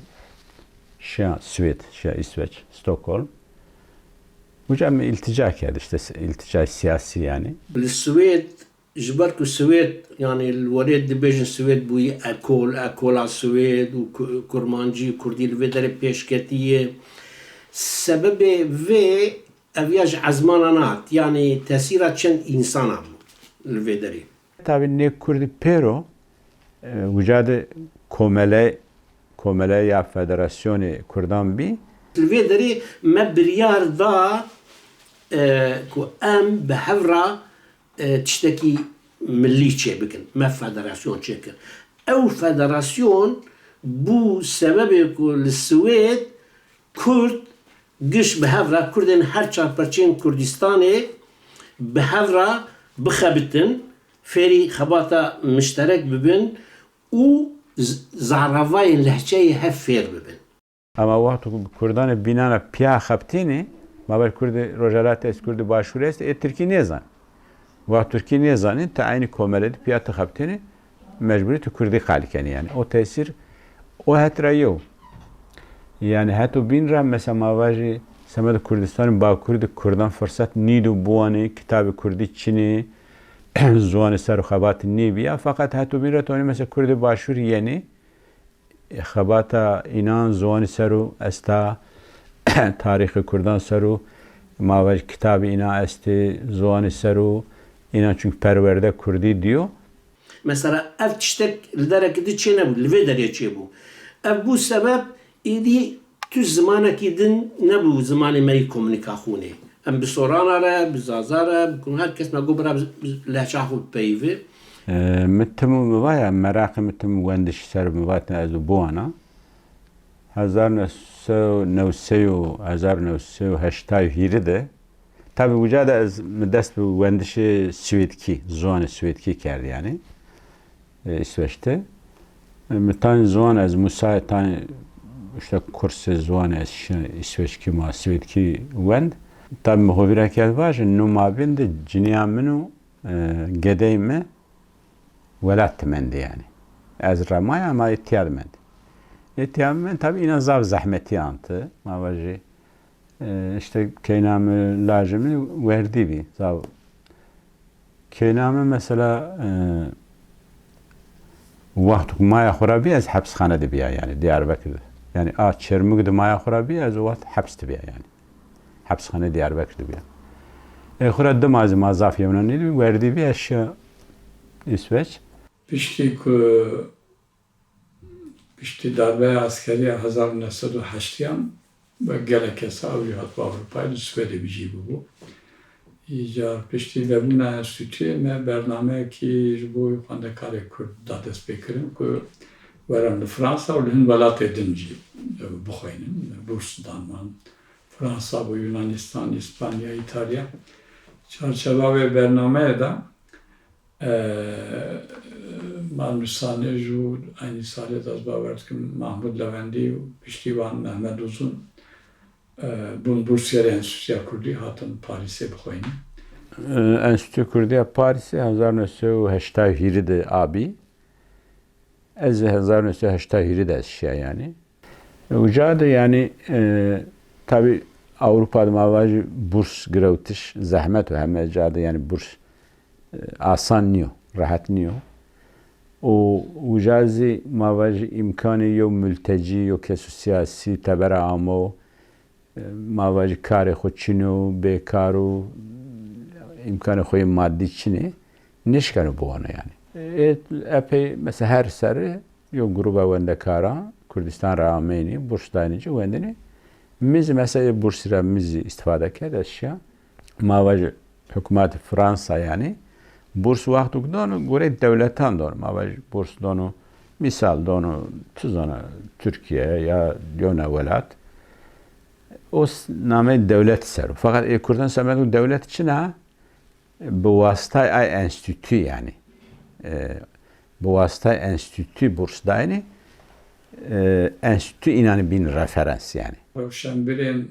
şiya Swêd, şiya Îsveç, Stockholm. Uca min îltica kerd, işte, îlticayê siyasî yanî. Li Swêd, ji ber ku Swêd, yanî li werê dibêjin Swêd bûyî ekol, ekola Swêd û ku-, kurmancî, kurdî li vê derê pêş ketiye. Sebebê vê ev ya ji ezmana nehat, yanî tesîra çend însana bû li vê derê. Tabî nê kurdî pêro, e, uca de komele, komele ya federasyonê kurdan bî. Li vê derê me biryar da, e, ku em bi hev re, e, tiştekî milî çêbikin. Me federasyon çêkir. Ew federasyon bû sebebê ku li Swêd Kurd giş bi hev re, Kurdên her çar perçeyên Kurdistanê bi hev re bixebitin, fêrî xebata mişterek bibin û z-, zaravayên lehçeyê hev fêr bibin. Ama wexto ku Kurdanê bînana piya xebitînê, ma ber Kurdê Rojhelatê est, Kurdê Başûrê est, ê Tirkî nêzan. Wext Tirkî nêzanî, ti eynî komele de piya ti xebitînê, mecbûrî tu Kurdî qalî kenî yanî. O tesîr, o het ra yew. Yanî heto bîn ra mesela ma vajî semedê Kurdistanê Bakurî de Kurdan firset nîdû biwanê, kitabê Kurdî çinê, ziwanê ser û xebatî nêbîya. Feqet heto bîn ra tonî mesela Kurdê Başûrî yenî, xebata înan ziwanî ser û esta tarîxê Kurdan ser û ma vajî kitabê înan estê ziwanî ser û înan çunku perwerde Kurdî diyo. Mesela ev tiştek li derekî din çênebû, li vê derê çêbû. Ev bû sebeb êdî tu zimanekî din nebû zimanê me yî komunîkaxûnê. Em bi Sorana re, bi Zaza re, bi Kurd, her kes me got bira bi, bi lehça xwe bipeyive. E, min tim û mi vaya, meraqê min tim wendiş ser mi vatin ez û biwana. Hezar neh sed û newsey û hezar neh sed û heştay û hîrê de, tabî uca de ez mi dest bi wendişê swêdkî, ziwanê swêdkî kerd yanî, e, Îsveç de. E, mi tanî ziwan ez Musa tanî işte kursê ziwanê ez şi Îsveçkî ma swêdkî wend. Tabî mi xwe vîra kerd vaje, nû mabên de ciniya min û, e, gedeyê me welat dimendê yanî. Ez remaya ma êtiya dimendê. Êtiya min tabî înan zaf zehmetî ant. Ma vajî, e, işte keyna min lajê min werdî bî. Zaf keyna min mesela, e, wext ku maya xwe re bî ez hepsxane de biya yanî Diyarbekir de. Yanî a Çermûg de maya xwe re bî ez o wext heps de biya yanî. Hepsxanê Diyarbekir de bûye. Ê xwe re dima zî ma zaf yewna nêdibî, werdî bî ez şiya Îsveç. Piştî ku, piştî darbeya eskerî ya hezar û neh sed û heştiyan ve gelek kesa ew jî hatibû Ewropayê, li Swêdê bijî bûbû. Îcar piştî vebûna enstîtuyê me bernameyekî ji bo xwendekarê Kurd da destpêkirin ku werin li Fransa û li hin welatê din jî, e, bixwînin. Bûrs dan wan. Fransa bû, Yunanistan, Îspanya, Îtalya. Çarçeva vê bernameyê de, e, Mal Nûsanij û eynî salê de ez bawer dikim Mahmud Levendî û piştî wan Mehmed Uzun, e, bûn bursiyerê Enstîtuya Kurdî, hatin Parîsê bixweynin. E, Enstîtuya Kurdî ya Parîsê hezar neh sed û heştay û hîrê de abî. Ez hezar neh sed û heştay û hîrê de ez şiya yanî. Uca de yanî, e, tabî Ewropa de ma vajî burs girewtiş zehmet û heme ca de yanî burs, e, asan nîyo, rehet nîyo. Û uca zî ma vajî îmkanê yew multecî, yew keso siyasî tebera amo, ma vajî karê xwe çin û bêkar û îmkanê xwe yê madî çin e, nişkeno biwane yanî. Ê, epey mesela her serê yew grûba wendekaran Kurdistan re ameynî, burs dayînî cî wendinî. Min zî mesela ê bursî re min zî îstifade kerd, ez şiya. Ma vajî hikûmetê Fransa yanî burs wexto ku dano goreyê dewletan dano. Ma vajî burs dano, mîsal dano, tu zana Tirkiye ya yewna welat. O s-, nameyê dewlet ser o. Feqet ê Kurdan semed û dewlet çi ne? Bi wasitayê ay enstîtû yanî. E, bi wasitayê enstîtû burs dayînê, e, enstîtû înanî bîn referans yanî. Rewşenbîrên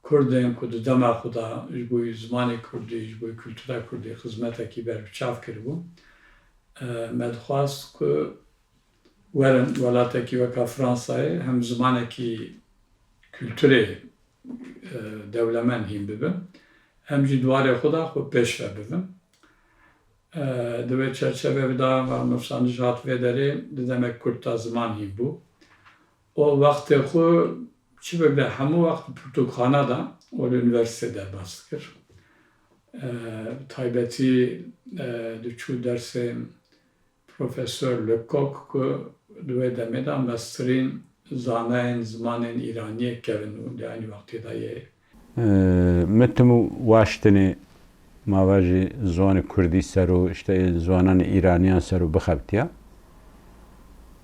Kurdên ku di dema xwe de ji bo zimanê Kurdî, ji bo kultura Kurdî xizmetekî berbiçav kiribû, e, me dixwast ku werin welatekî weka Fransayê hem zimanekî kulturê, e, dewlemend hîn bibin, hem jî di warê xwe de xwe pêş ve bibin. E, di wê çerçeveyê de Mal Nûsanij hat vê derê di demek kurt de ziman hîn bû. O wextê xwe çi bibile hemû wext pirtûkxana de û li unîversîtê derbas dikir. E, bi taybetî, e, diçû dersê Profesor Lecoq ku di wê demê de mestirîn zanayên zimanên îraniyê kevin û di eynî wextê de yê. Ee, min tim û waştinê ma vajî ziwanê kurdî ser û işte ê ziwananê îraniyan ser û bixebitiya.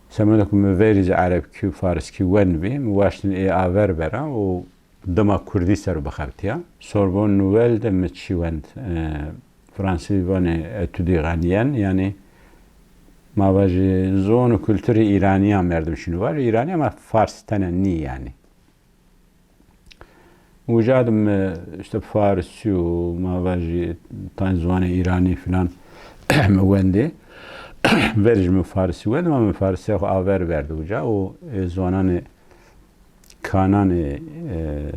Semeda ku min verî zî erebkî û fariskî wendibî, min waştin ê aver bera û dima kurdî ser û bixebitiya. Sorbonne Nouvelle de min çî wend, e, fransî vanê etûdî xeniyen, yanî ma vajî ziwan û kulturê îraniyan merdim şîn û vajî îraniyan, ma fars tene nî yanî. Uca de min, işte, farisî û ma vajî tayên ziwanê îranî filan min wendê. Verî ji min farisî wend, ma min farisiya xwe aver berdi uca û, e, ziwananê kananê, e,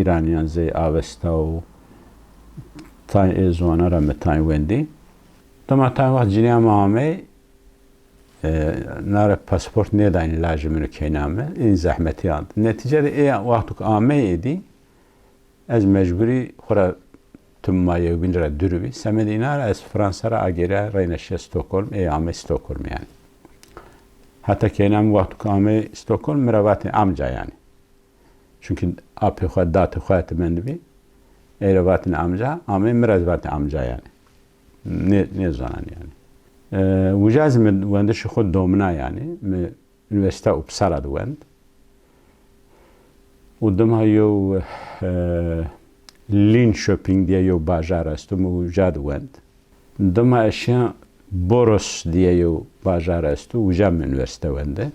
îraniyan zey avesta û tayên ê ziwana re min tayên wendî. Dema tayên wext cîniya min amey, E, nare pasport nêdayîn lajê min û keyna min, în zehmetî ant. Netîce de ê wexto ku ameyê êdî, ez mecbûrî xwe re tim ma yewbîn re dûr bî. Semedê îna re ez Fransa re agêre reyne şiye Stockholm, ê amey Stockholm yanî. Heta keyna min wexto ku amey Stockholm, min re vatê amca yanî. Çunkî apê xwe, datê xwe hete mendibî, ê re vatin amca, amê min re vatin amca yanî. Nê, nêzanan yanî. E, uca zî min wendişê xwe domina yanî. Min Unîversîteya Uppsala de wend. Û dima yew, e, Linköping diye yew bajar esto, min uca de wend. Dima ez şiya Borås diye yew bajar esto, uca min unîversîte wende.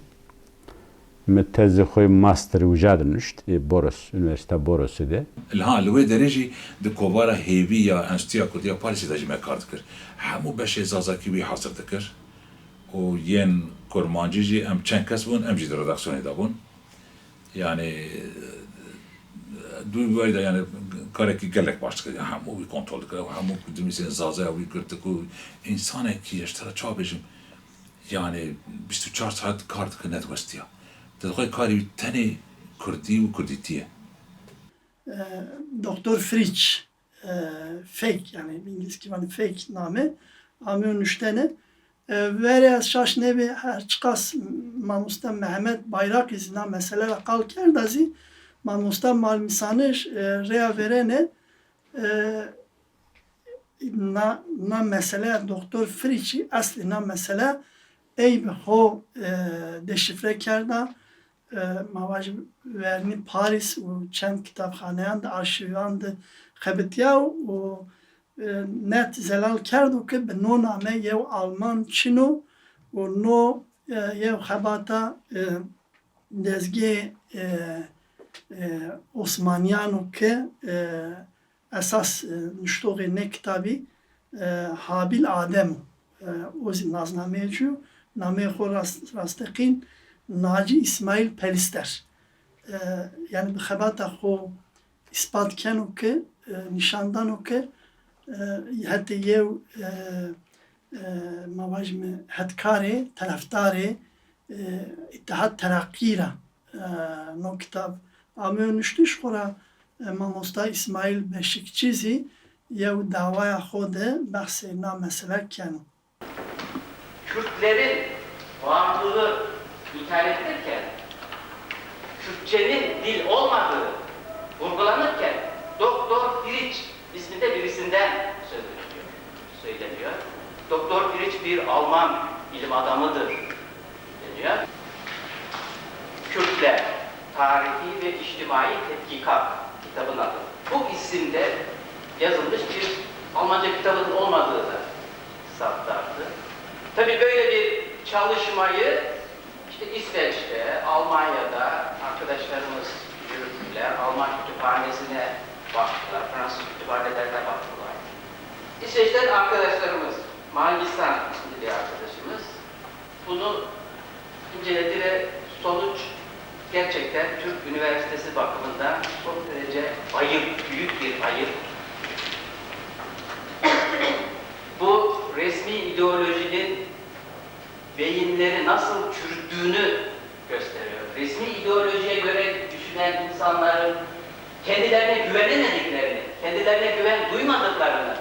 Min tezê xwe yê masterî uca de nuşt, ê Borås, Unîversîteya Borosê de. Li ha, li wê derê jî di kovara hêvî ya Enstîtuya Kurdî ya Parîsê de jî me kar dikir. Hemû beşê zazakî wî hazir dikir û yên kurmancî jî em çend kes bûn, em jî di redaksiyonê de bûn. Yani, dû wayda yani karekî gelek baş dikir. Yani hemû wî kontrol dikir. Hemû dinivîsên zazaya wî girtik û însanekî ji te re çawa bêjim, yani bîst û çar saet kar dikir, nediwestiya. Te dixwe karî wî tenê kurdî û kurdîtî ye. E, Doktor Fritsch, e, Fake, yani bi îngilîzkî vanî Fake name, amê û nuştene. E, verê ez şaş nebê, her çiqas mamoste Mehmet Bayrakî zî na mesele re qal kerda zî, mamoste Malmîsanij, e, rêya verêne, e, na, na mesele, Doktor Fritschî eslî na mesele ey bi xo, e, deşifre kerda. e, ma vajî vernî Parîs û çend kitapxaneyan de, arşîvan de xebitiya û, e, net zelal kerdo ke bi no name yew Alman çin o û no, e, yew xebata, e, dezgê, e, e, Osmaniyan o ke, e, esas, e, nuştoxê nê kitabî, e, Habil Adem o. E, o zî naznameyê çi yo? Nameyê xwe rast-, rasteqîn Naci Îsmaîl Pelister. E, yani bi xebata xwe îspat keno ke, e, nîşan dano ke, e, hetê yew, e, e, ma vajime hetkarê, terefdarê, e, Îtihad Tereqî ra, e, no kitab ameyo nuştiş. Xora, e, mamosta Îsmaîl Beşikçî zî yew dawaya xo de behsê na mesele keno. Kürtlerin varlığı inkar edilirken, Kürtçenin dil olmadığı vurgulanırken Doktor Firiç isminde birisinden söz ediliyor, söyleniyor. Doktor Firiç bir Alman bilim adamıdır deniyor. Kürtler, Tarihi ve İçtimai Tetkikat kitabın adı. Bu isimde yazılmış bir Almanca kitabın olmadığı da saptandı. Tabii böyle bir çalışmayı işte İsveç'te, Almanya'da arkadaşlarımız yürüttüler. Alman kütüphanesine baktılar, Fransız kütüphanelerine baktılar. İsveç'ten arkadaşlarımız, Malmisan isimli bir arkadaşımız bunu inceledi ve sonuç gerçekten Türk Üniversitesi bakımından son derece ayıp, büyük bir ayıp. Bu resmi ideolojinin beyinleri nasıl çürüttüğünü gösteriyor. Resmi ideolojiye göre düşünen insanların kendilerine güvenemediklerini, kendilerine güven duymadıklarını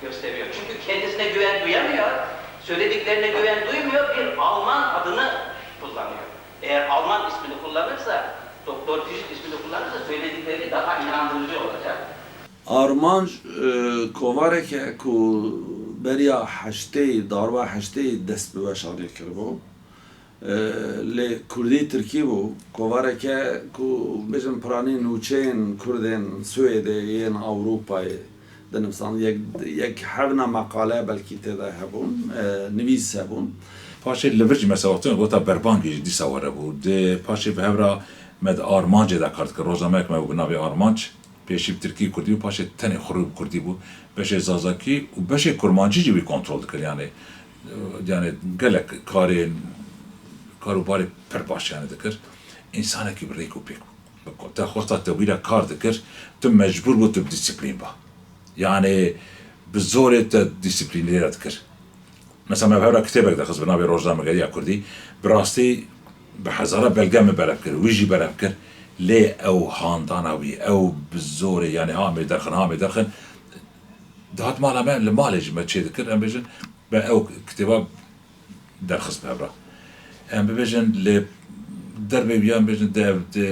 gösteriyor. Çünkü kendisine güven duyamıyor, söylediklerine güven duymuyor, bir Alman adını kullanıyor. Eğer Alman ismini kullanırsa, Doktor Firiç ismini kullanırsa söyledikleri daha inandırıcı olacak. Armanc, e, kovarek e ku beriya heştê, darba heştê dest bi weşanê kiribû. E, lê kurdî tirkî bû. Kovarek e ku, bêjin, piranî nûçeyên kurdên Swêdê, yên Ewropayê dinivîsand. Yek, yek hevna meqale belkî tê de hebûn, e, nivîs hebûn. Paşê li vir jî mesela wextê gota berbangê jî dîsa were bû. Di paşê bi hev re me di Armancê de kar dikir. Rojnameyek me bû bi navê Armanc. Pêşî bi tirkî, kurdî û paşê tenê xwe rû bi kurdî bû. Beşê zazakî û beşê kurmancî jî wî kontrol dikir. Yanî, yanî gelek karê, kar û barê pir baş yanî dikir. Însanekî bi rêk û pêk bû. Bi ko-, te xwesta te wî re kar dikir, tu mecbûr bû tu bi dîsîplîn ba. Yanî bi zorê te dîsîplînê re dikir. Mesela me bi hev re kitêbek derxist bi navê Rojnamegeriya Kurdî. Bi rastî bi hezara belge min berev kir, wî jî berev kir. Lê ew handana wî, ew bi zorê, yanî ha em ê derxin, ha em ê derxin. Dihat mala me, li malê jî me çê dikir, em bêjin, me ew kitêba derxist bi hev re. Em bibêjin, li dervê wî, em bêjin, di, di,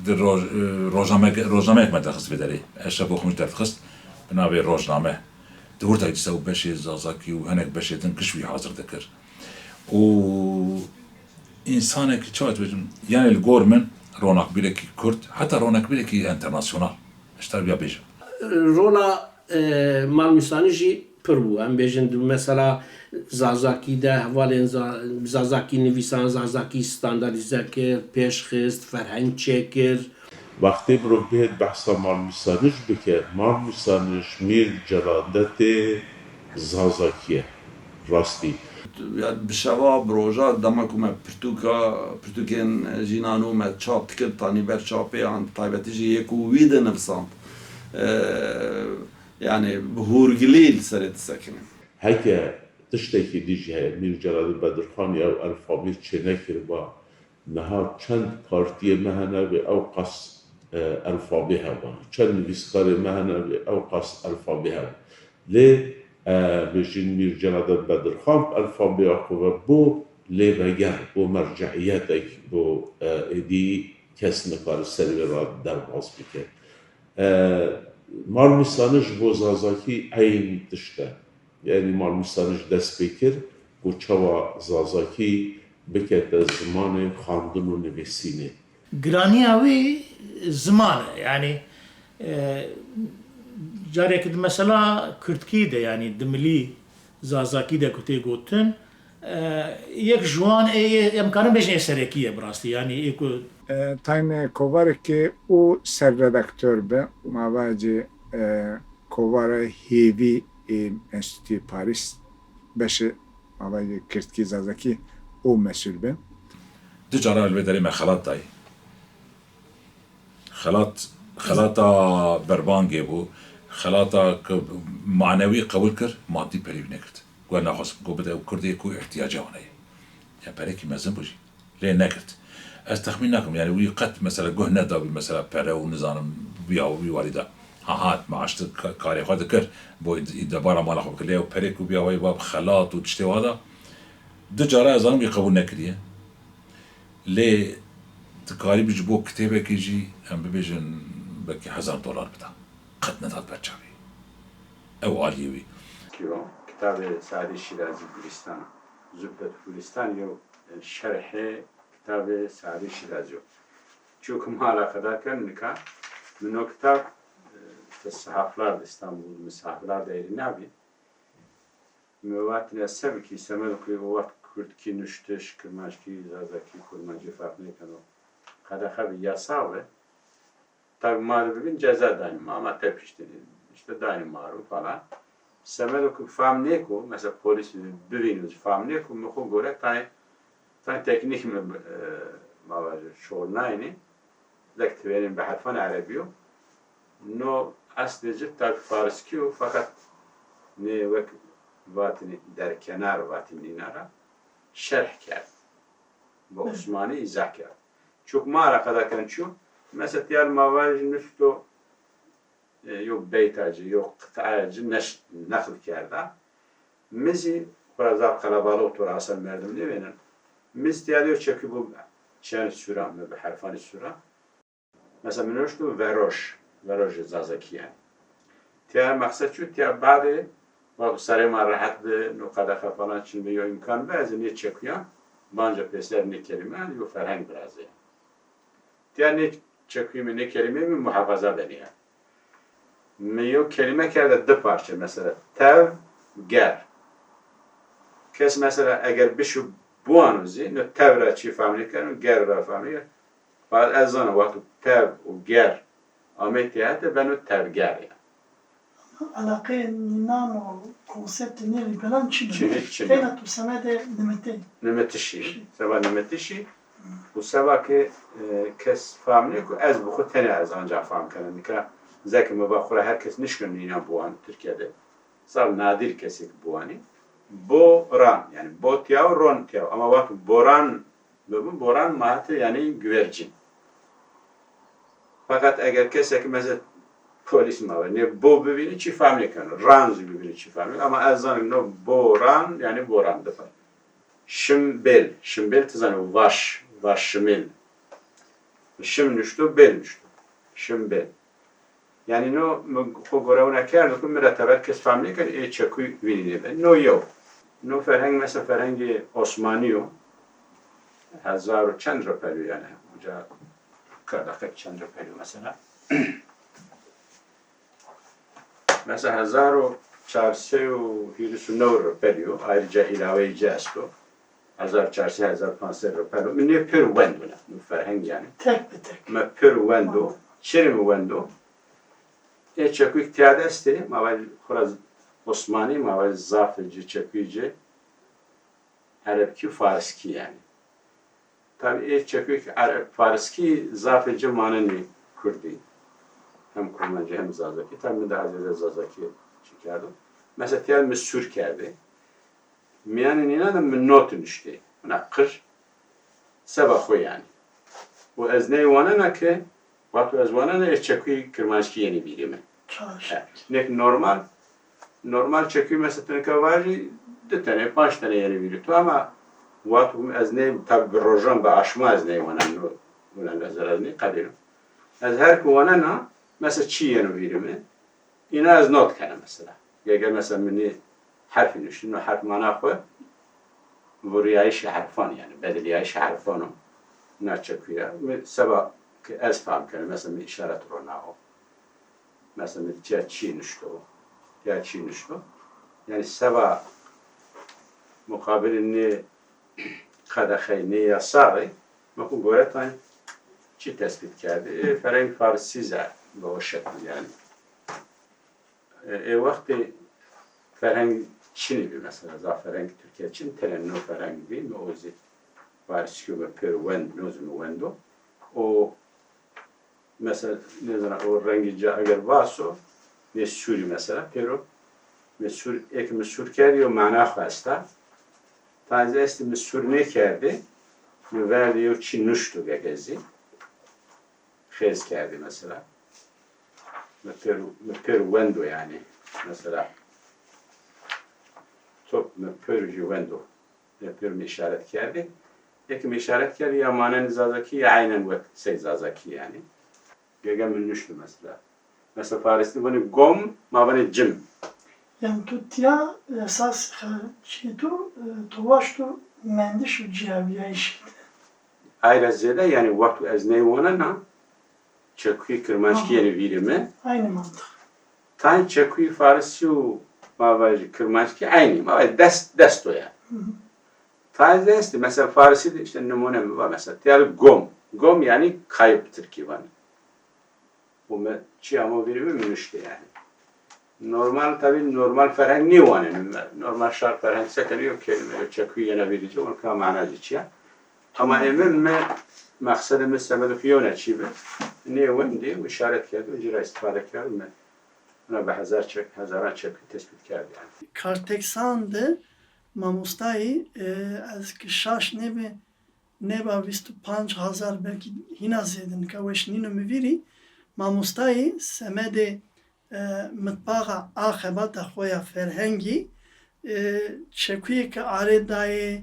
di roj-, rojnameyek, rojnameyek me derxist vê derê. Eşref Oxunc derdixist, bi navê Rojname. Di wir de dîsa û beşê zazakî û hinek beşê din giş wî hazir dikir. Û însanekî, çawa dibêjim, yanî li gor min ronakbîrekî kurd, heta ronakbîrekî enternasyonal, ji te re viya bêjim. Rola, e, Malmîsanî jî pir bû. Em bêjin, di mesela Zazakî de hevalên za-, Zazakî nivîsan, Zazakî standardîze kir, pêş xist, ferheng çêkir. Wextê mirov bihêt behsa Malmîsanij bike, Malmîsanij Mîr Celadetê Zazakî ye. Rastî. Ya bi şeva, bi roja, dema ku me pirtûka, pirtûkên Jînanû me çap dikir, tanî ber çapê an, taybetî jî yê ku wî dinivîsand. E, yanî bi hûrgilî li serê disekinin. Heke tiştekî dî jî heye, Mîr Celadî Bedirxan ya ew elfabê çênekiriba, niha çend kartiyê me hene wê ew qas, e, elfabê heba. Çend nivîskarê me hene wê ew qas elfabê heba. Lê, e, bêjin Mîr Celadet Bedirxan bi elfabêya xwe ve bû lêveger, bû merceîyetek, bû, e, êdî kes nikare ser wê re derbas bike. E, Malmîsanij ji bo Zazakî eynî tişt e. Yanî Malmîsanij dest pê kir ku çawa Zazakî Bikete zimanê xwendin û nivîsînê. Giraniya wî ziman e. Yanî, e, careke di mesela kurdkî de, yanî di milî zazakî de ku tê gotin, e, yek ji wan ê, ê, em karin bêjin ê serekî ye bi rastî. Yanî ê ku E, tayne kovarekê û serredaktor be, mavacê, e, kovara hêvî ê Enstîtûyê Parîs beşê mavacê kirdkî zazakî û mesûl be. Du cara li vê derê me xelat dayî. Xelat, xelata berbangê bû. Xelata ku manewî qebûl kir, madî perê wî nekir. Got naxwazim ku bide ew kurdê ku îhtiyacê wan heye. Ya perekî mezin bû jî. Lê negirt. Ez texmîn nakim, yanî wî qet mesela guh nedabî mesela pere û nizanim biya wî warî de. Ha hat, maaş di ka-, karê xwe dikir, bo îd-, îdebara mala xwe bikir. Lê ew perê ku biya wê ba bi xelat û tiştê wa da, du cara ez zanim wî qebûl nekiriye. Lê dikarîbî ji bo kitêbekê jî em bibêjin belkî hezar dolar bida. Qet nedat ber çavê. Ew aliyê wî. Kiro, kitabê Sadê Şîrazî Gulîstan, Zubdet Gulîstan yew şerhê kitabê Sadê Şîrazî yo. Çûk ma eleqedar ken nika, min o kitab, e, te sehaflar di Stenbul, min sehaflar de êrî nabî. Min vatine se bikî, semed ku o wext kurdkî nuştiş, kirmanckî, zazakî, kurmancî ferq nêkeno. Qedexe bi, yasa bi. Tabi ma li bibîn ceza dayîn ma, ama te piştî işte dayîn ma û falan. Semedo ku fam nêko, mesela polîs bivîn û fam nêko, min xwe gore tayê, tayê teknîk min, e, ma vajê şol nayînê. Lek tiverên bi herfan erebî yo. No eslê ci tabi fariskî yo, feqet nê wek vatinê derkenar vatin nîna ra şerh kerd. Bi osmanî îzah kerd. Çûk ma eleqedar ken çû, mesela tiya li ma vajê nuşto, e, yo beyta ci, yo qitaya ci neş-, neql kerda. Min zî xwe ra zaf qelebalix û tora esen merdim nêvênin. Min zî tiya de yo çekî bû çend sûra, min bi herfanî sûra. Mesela min nuşto veroj, verojê zazakî yanî. Tiya meqsed çû, tiya badê, wek serê ma rehet bi, no qedexe falan çin bi, yo îmkan bi, ez ê nê çekuyan banca pêser nê kelîme, yo ferheng birazê. Tiya nê çekuyê min, nê kelîmeyê min muhafaza benî ya. Min yo kelîme kerde du parçe, mesela tev, ger. Kes mesela eger bişû biwano zî, no tev ra çi fam nêkeno, ger ra fam nêkeno. Fakat ez zanim wexto tev û ger amê têhete beno tevger ya. Eleqeyê nînan û konseptê nê lîberan çi ne? Çi, hiç çi ne. Têna tu semedê nimitê. Nimitişî. Seba nimitişî û seba ke, e, kes fam nêko, ez bi xwe tenê ez anca fam kena. Nika zeke me ba xwe ra her kes nişkeno nînan biwan Tirkiye de. Zaf nadir kesek biwanî. Boran, yanî bo tiya û ron tiya. Ama wexto boran bibin, boran ma hate yanî güvercin. Feqet eger kesek mesela polîs ma be, nê bo bibînî çi fam nêkeno, ran zî bibînî çi fam nêkeno. Ama ez zanim no boran, yanî boran dibe. Şimbêl, şimbêl ti zanî vaş, vaş şimêl. Şim nuşto, bêl nuşto. Şimbêl. Yanî no min xwe gore wina kerdo ku min re teber kes fam nêken, ê çekuy vînî nêbe. No yew. No ferheng mesela ferhengê Osmanî yo. Hezar û çend re pelo yanî. Uca qedexe çend re pelo mesela. Mesela hezar û çar sey û hîris û new re pelo. Ayrıca îlaweyê ci esto. Hezar çar sey, hezar panc sey re pelo. Min nê pir wendo ne. Min ferheng yanî. Tek bi tek. Me pir wendo. Çirê min wendo. Ê çekuyk tiya destê, ma vaj xura Osmanî, ma vaj zafê ci, çekuyê ci erebkî û fariskî yanî. Tabi ê çekuyk ere-, fariskî zafê ci manenê kurdî. Hem kurmancî hem zazakî. Tabi min daha zêde zazakî çi kerdo. Mesela tiya min sûr kerdê. Miyanê nînan de min not nuştê. Wina qir seba xwe yanî. Û ez ney wanena ke, wexto ez wanena ê çekuyê kirmanckî yenî bîrê min. Çalış. He. Nek normal, normal çekuyê mesela tu nika vajî du tenê, panc tenê yenî bîrê tu ama wexto ez ney, tabi bi rojan, bi aşma ez ney wanena, wina ez, ez ney qedêno. Ez her ku wanena, mesela çi yeno bîrê min, Îna ez not kene mesela. Gege mesela min nê herfî nuştî, no herf mana xwe vuriyayîşê herfan, yani bediliyayîşê herfan o. Na çekuya. Min seba ki ez fam kerim, mesela min işaret ronawo. Mesela min tiya çi nişto. Tiya çi nişto. Yani seba muqabilê nê qedexey, nê yasaxê, me xwe gore tane çi tespît kerdî. Ê, fereng farsî ze bi o şekil yani. E, ê wextê ferheng çinî bî mesela, za ferheng Tirkiye çin, tenê no ferheng bî, mi o zî Farisî me pêro wend, no zî mi wendo. O mesela, nêzana, o rengî ca eger vaso, nê sûrî mesela, pêro mi sûr, êk mi sûr kerdî, yo mana xwe esta. Tazî estî mi sûr nêkerdî, mi verdî yo çi nuşto vegezî. Xêz kerdî mesela. Mi pêr, mi pêr wendo yani. Mesela. Top mi pêr jî wendo. Mi pêr mi işaret kerdî. Êk mi işaret kerdî ya manen zazakî ya aynen wek sey zazakî yani. Gege min nuşto mesela. Mesela Farisî vanê gom, ma vanê cim. Yani tu tiya esas, e, çi tu, e, tu waştu mendiş û ciyaviyayîşî. Ayra zêde yani wextu ez neywanena, çekuyê kirmanckî Aha. yani vîrê me. Aynı mantık. Tayê çekuyê farisî û ma vajî kirmanckî aynî. Ma vajî dest, dest o yani. Hı hı. Tayê destî, mesela farisî de işte nimûne mi va mesela. Tiya gom. Gom yani kayıp Tirkî vanî. Û me çi ama vîrî min nuşte yani. Normal, tabii normal ferheng nî wane. Normal şar ferheng sekene yok kelime, yok çekuyê yena vîrî ci, wan ka mana ci çiya. Ama ê min me, maqsedê min semedê xwe yewne çî bi. Nê wendê û işaret kerd û ci ra îstîfade kerd me. Ona bi hezar çek, hezaran çek tespît kerd yani. Karteksan de mamostayî, e, ez ki şaş nebe, neba vîst û panc hezar belkî hîna zêde nika weş nîno mi vîrî, mamostayî semedê, e, mitbaxa a xebata xwe ya ferhengî, e, çekuyê ke arê dayê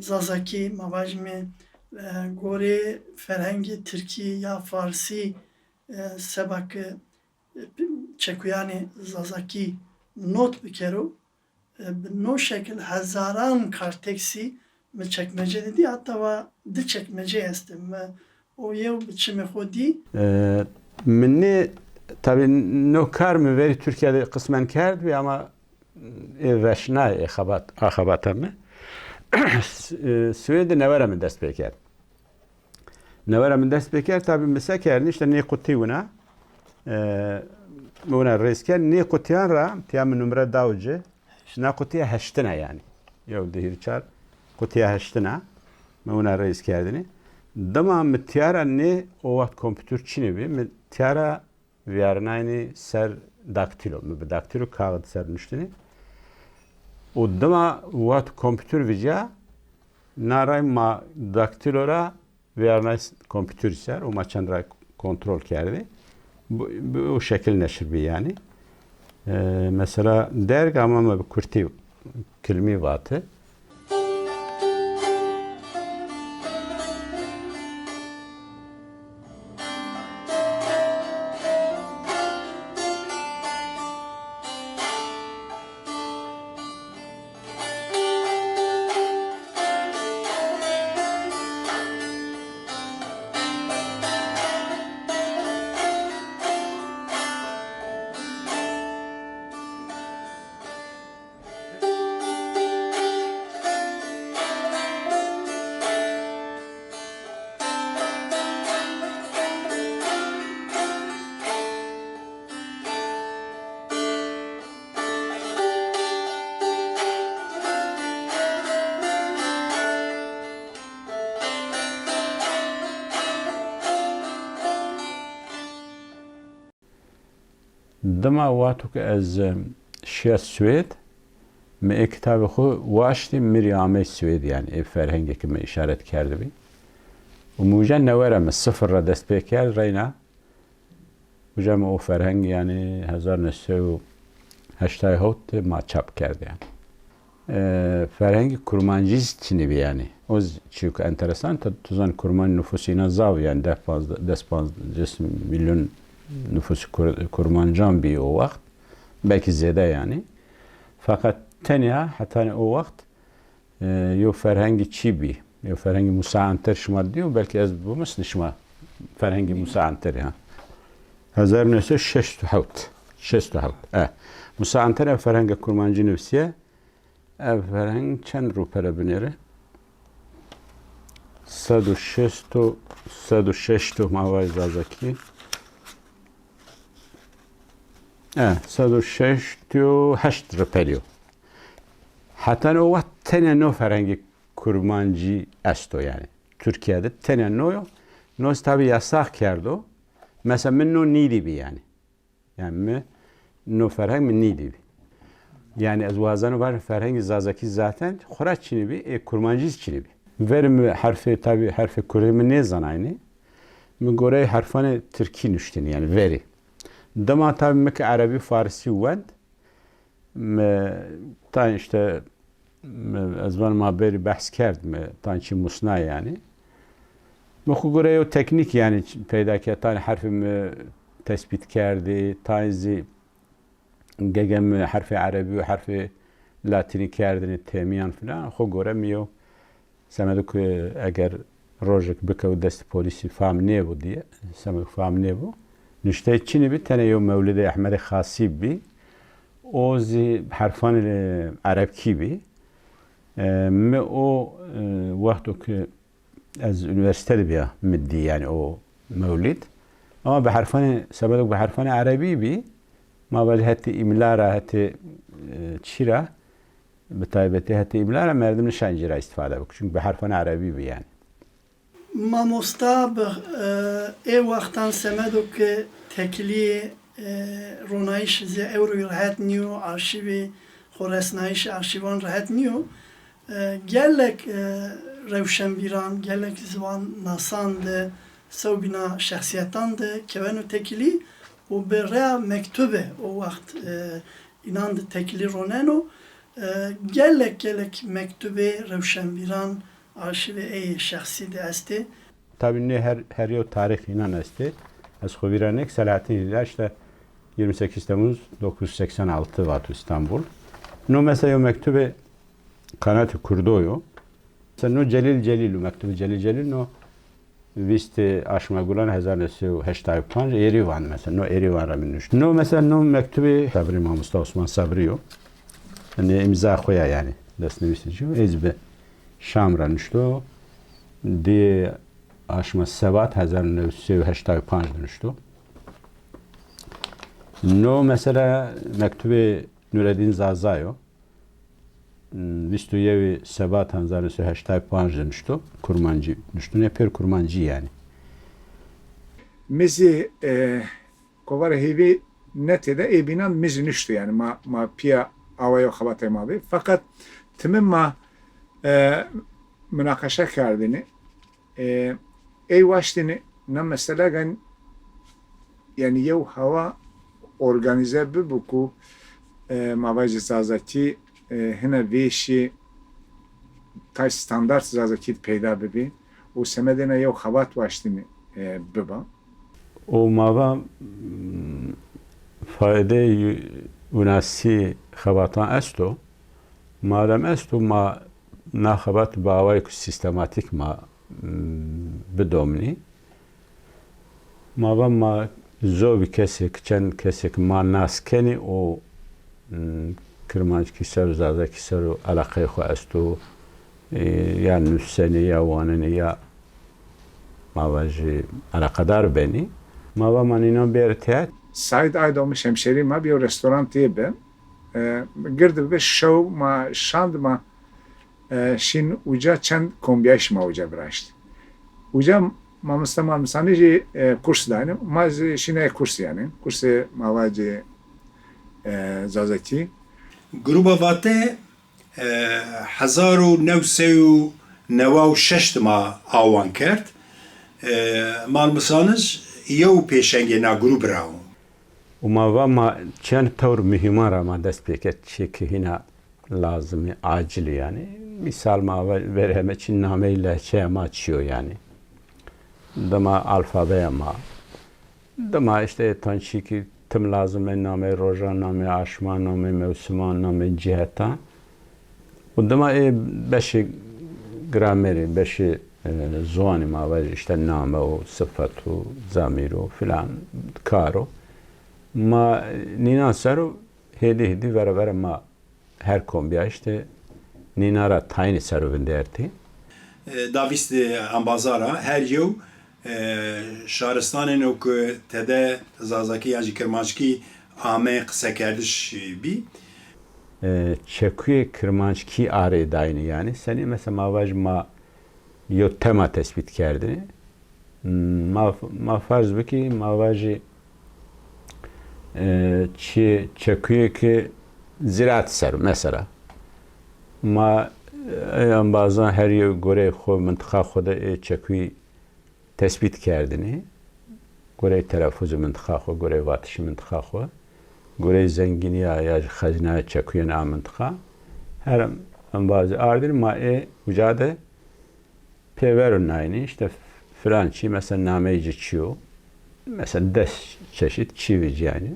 zazakî, ma vajîme, e, gorê ferhengê tirkî ya farsî, e, seba ke, e, çekuyanê zazakî not bikero, e, bi no şekil hezaran karteksî mi çekmece de dî, hatta va di çekmece este. Mi o yew bi çimê xwe dî. E, min nê, tabi no kar mi verî Tirkiye de qismen kerd bî, ama ê veşnayê ê xebat, a xebata me. S-, e, Swêdê newera min dest pê kerd. Newera min dest pê kerd, tabi mi se kerdin, işte nê qutî wina, e, wina rêz kerd, nê qutiyan ra, tiya min numre daw ci, na qutiya heştina yani. Yew, du, hîr, çar, qutiya heştina, mi wina rêz kerdinî. Dima mi tiyara nê, o wext kompûter çinî bî, mi tiyara viyarinaynî ser daktilo. Mi bi daktilo kaxid ser nuştinî. Û dima wext kompûter viciya, naray ma daktilo ra viyarnay s-, kompûter ser û ma çend ra kontrol kerdî. Bu, bu o şekil neşir bî yani. Ee, mesela derg ama me bi kurtî kilmî vati. Dima wexto ku ez, e, şiya Swêd, mi ê kitabê xwe waştî, mirî amey Swêd, yani ê ferhengê ki mi îşaret kerdibî. Û mi uca newera mi sifir re dest pê kerd, reyna uca mi o ferheng, yani hezar neh sed û heştay hewt de ma çap kerd, yani. E, ferhengê kurmancî zî çinî bî yani. O zî çîyo ku enteresan, tu, tu zanî kurmanc nufûsî înan zav yani deh panzdeh, des panzdeh milyon nufûsî kur-, kurmancan bî o wext. Belkî zêde yani. Feqet tenya hetanî o wext E, yo ferhengî çî bî? Yo ferhengî Musa Anter şima diyo, belkî ez bimistin şima ferhengî Musa Anterê, ha. Hezar neh sed şeşt û hewt. Şeşt û hewt. E. Musa Anter ev ferhenge kurmancî nivîsiye. Ev ferheng çend rûpele binêre? Sed û şeşt û, sed û şeşt û mavay zazakî. E, sed û şeşt û heşt ripeliyo. Heta no wext tenê no ferhengî kurmancî esto yani. Türkiye'de tenê no yo. No tabî yasax kerdo. Mesela min no nîdî bî yani. Yani mi no ferheng min nîdî bî. Yani ez wazeno var ferhengî zazakî zaten xura çinî bî, e, kurmancî çinî bî. Ver mi herfê, tabî herfê kurdî mi nêzanayni. Mi goreyê herfanê tirkî nuştîni yani verî. Dema tabî mi ki erebî farisî wend, mi tan işte, mi, ez van ma berî behs kerd, mi tan çi musna yani. Mi xu gore yo teknîk yani peyda kerd, tan herfê mi tespît kerdî, tan zî gege mi herfê erebî û herfê latînî kerdini têmiyan filan. Xu gore mi yo Semedo ku eger rojek bikew dest polîsî fam nêbû diye, semedo ku fam nêbû. Nuşteyê çinî bî, tenê yo Mewlidê Ehmedê Xasî bî. O zî herfanê erebkî bî. E, mi o, e, wexto ku ez unîversîte de biya, mi dî yani o Mewlid. Ama bi herfanê, semedo ku bi herfanê erebî bî, ma belê hetê îmla ra, hetê, e, çî ra, bi taybetî hetê îmla re merdim nişan cî re îstifade bik. Çünkü bi herfan erebî bî yani. Mamosta bi, e, ê wextan semedo ke tekiliyê, e, ronayîş zî ewro rehet nîyo, arşîvê xweresnayîş arşîvan rehet nîyo. E, gelek, e, rewşenbîran, gelek ziwannasan de, sewbîna şexsiyetan de keveno tekilî û bi rêya mektubê o wext, e, înan di tekilî roneno. E, gelek, gelek mektubê rewşenbîran arşîvê ê yê şexsî de estê. Tabî ne her, her yo tarîx înan estê. Ez xwe vîra nek Selahattin Hîdar işte yirmi sekiz Temmuz dokuz yüz seksen altı vato İstanbul. No mesela yo mektubê Kanat-ı Kurdo yo. Mesela no Celîl Celîl û mektubê Celîl Celîl no vîstê aşma Gulan hezar neh sed û heştay û panc Êrîvan mesela. No Êrîvan re min nuşt. No mesela no mektubê Sabrî, mamosta Osman Sabrî yo. Yani îmza xwe ya yani. Destnivîsê jî yo. Ez bi Şam re nuşto. Di aşma Sebat hezar neh sed û heştay û panc de nuşto. No mesela mektubê Nureddin Zaza yo. Vîst û yewî Sebat hezar neh sed û heştay û panc de nuşto. Kurmancî nuşto. Ne pêr kurmancî yani. Mi zî, e, kovara hêvî ne tê de ê bînan mi zî nuşto yani. Ma, ma piya awa yo xebatê ma bî. Feqet timî ma, e, munaqeşe kerdinî. E, ey waştînî na mesela gen, yani yew hewa organîze bibo ku, e, ma vajî zazakî, e, hine vêşî tay standart zazakî peyda bibî û semedê na yew xebat waştînî, e, biba. O mava, mm, faydeyê winasî xebatan esto. Madem esto, ma na xebat bi awayek sistematîk ma, mm, bidomnî. Ma va ma zovî kesek, çend kesek ma nas kenî û, mm, kirmanckî ser û zazakî ser û eleqeyê xwe esto, e, ya nûsenî, ya wanenî, ya ma va jî eleqedar benî. Ma va ma nînan bêr têt. Saîd Aydomî Şemşêrî ma bi yew restorantê bi. E, gird bi şew ma şand ma, e, şîn uca çend kombiyayîş ma uca viraşt. Uca mamosta Mamsanî jî, e, kurs dayne. Ma zî şîne kurs yani. Kursê ma vajî, e, zazakî. Gruba Vate, e, hezar û new sey û newa û şeş de ma awan kerd. E, Malmisanij yew pêşengê na grûb ra. Û ma va ma çend tewr muhîman ra ma dest pê kir, çi ki hîna lazim e, acil e yani. Misal ma ve-, verê me çi nameyê lehçeya ma çi yo yani. Dima alfabeya ma. Dima işte tan çi ki tim lazim e, nameyê rojan, nameyê aşman, nameyê mewsiman, nameyê cîhetan. Û dema ê beşê gramerê, beşê, e, ziwanê ma vajî işte name û sifet û zamîr û filan kar û ma nînan ser û hêdî hêdî vere vere ma her kombiya işte nîna ra tayînê ser û vindertî. E, davîst, e, embazara her yew, e, şaristanên û ku tede zazakî yan jî kirmanckî ame qisekerdiş bî. E, çekuyê kirmanckî arê dayînê yanî. Senî mesela ma vaj ma yew tema tespît kerdinê. Ma, ma ferz bikî, ma vajî, e, çi, çekuyê ki ziraat ser, mesela. Ma, e, embazan her yew goreyê xwe, mintiqa xwe de ê çekuyî tespît kerdinê. Goreyê telefuzê mintiqa xwe, goreyê vatişê mintiqa xwe, goreyê zengîniya ya jî xezinaya çekuyên a mintiqa. Her embazê ardinê ma ê uca de pêver û nayînî, işte filan çî, mesela nameyê ci çi yo, mesela des çeşit çî vê ciyayînî.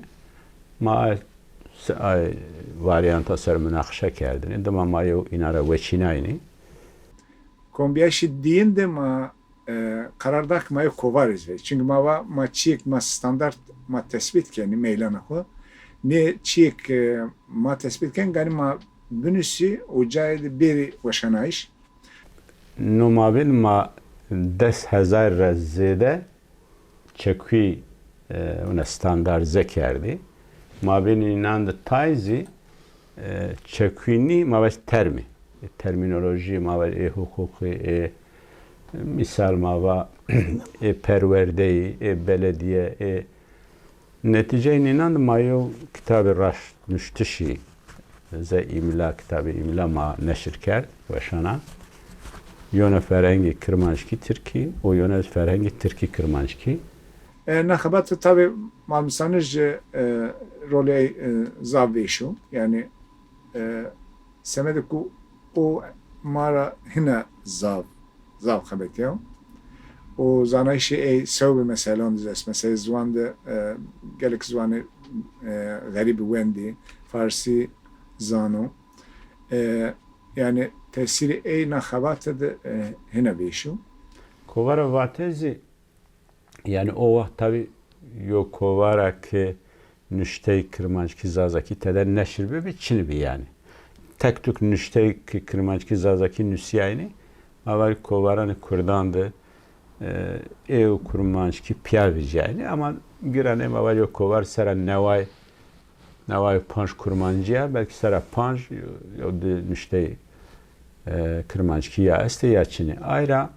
Ma ay, ay varyanta ser munaqişe kerdinê, dima ma yew îna re weçînayînî. Kombiyayîşê dîyin de ma, e, qerar da ki ma yew kovarê zî vê. Çimkî ma va ma çiyêk ma standart ma tespît kenî meylana xwe. Nê çiyêk, e, ma tespît kenî ganî ma binusî û cayê de bêrî weşanayîş. No mabên ma des hezar re zêde çekuyî, e, wina standardize kerdî. Mabên înan de tay zî, e, çekuyî nî, ma vaj termî. E, termînolojî, ma vaj ê hiqûqî, ê, misal ma va ê perwerdeyî, ê belediye, ê Netîceyê nînan de ma yew kitabê raştnuştişî, ze îmla, kitabê îmla ma neşir kerd, weşana. Yone ferhengê kirmanckî tirkî û yone ferhengê tirkî kirmanckî. E, na xebat tabî Malmîsanij, e, rolê, e, zaf vêşo. Yanî, e, semedê ku o ma ra hine zaf zaf xebetiya. Û zanayîşê ey sewbê meselan dizes. Meselê ziwan de, e, gelek ziwanê, e, xerîb wendî, farsî zano. E, yanî tesîrê ey na xebate de, e, hine vêşo. Kovara Vate zî, yanî o wext tabî yo kovara ke nuşteyê kirmanckî zazakî tede neşir bibî, çin bî yanî. Tek tuk nuşteyê ki kirmanckî zazakî nusîyayînî, ma vaj kovaranê kurdan de, e, ê û kurmanckî piya vijîyayînî. Ama giranê ma vaj yo kovar sera neway, neway û panc kurmancî ya, belkî sera panc yo, yo di nuşteyê e, kirmanckî ya estê ya çinê. Ayra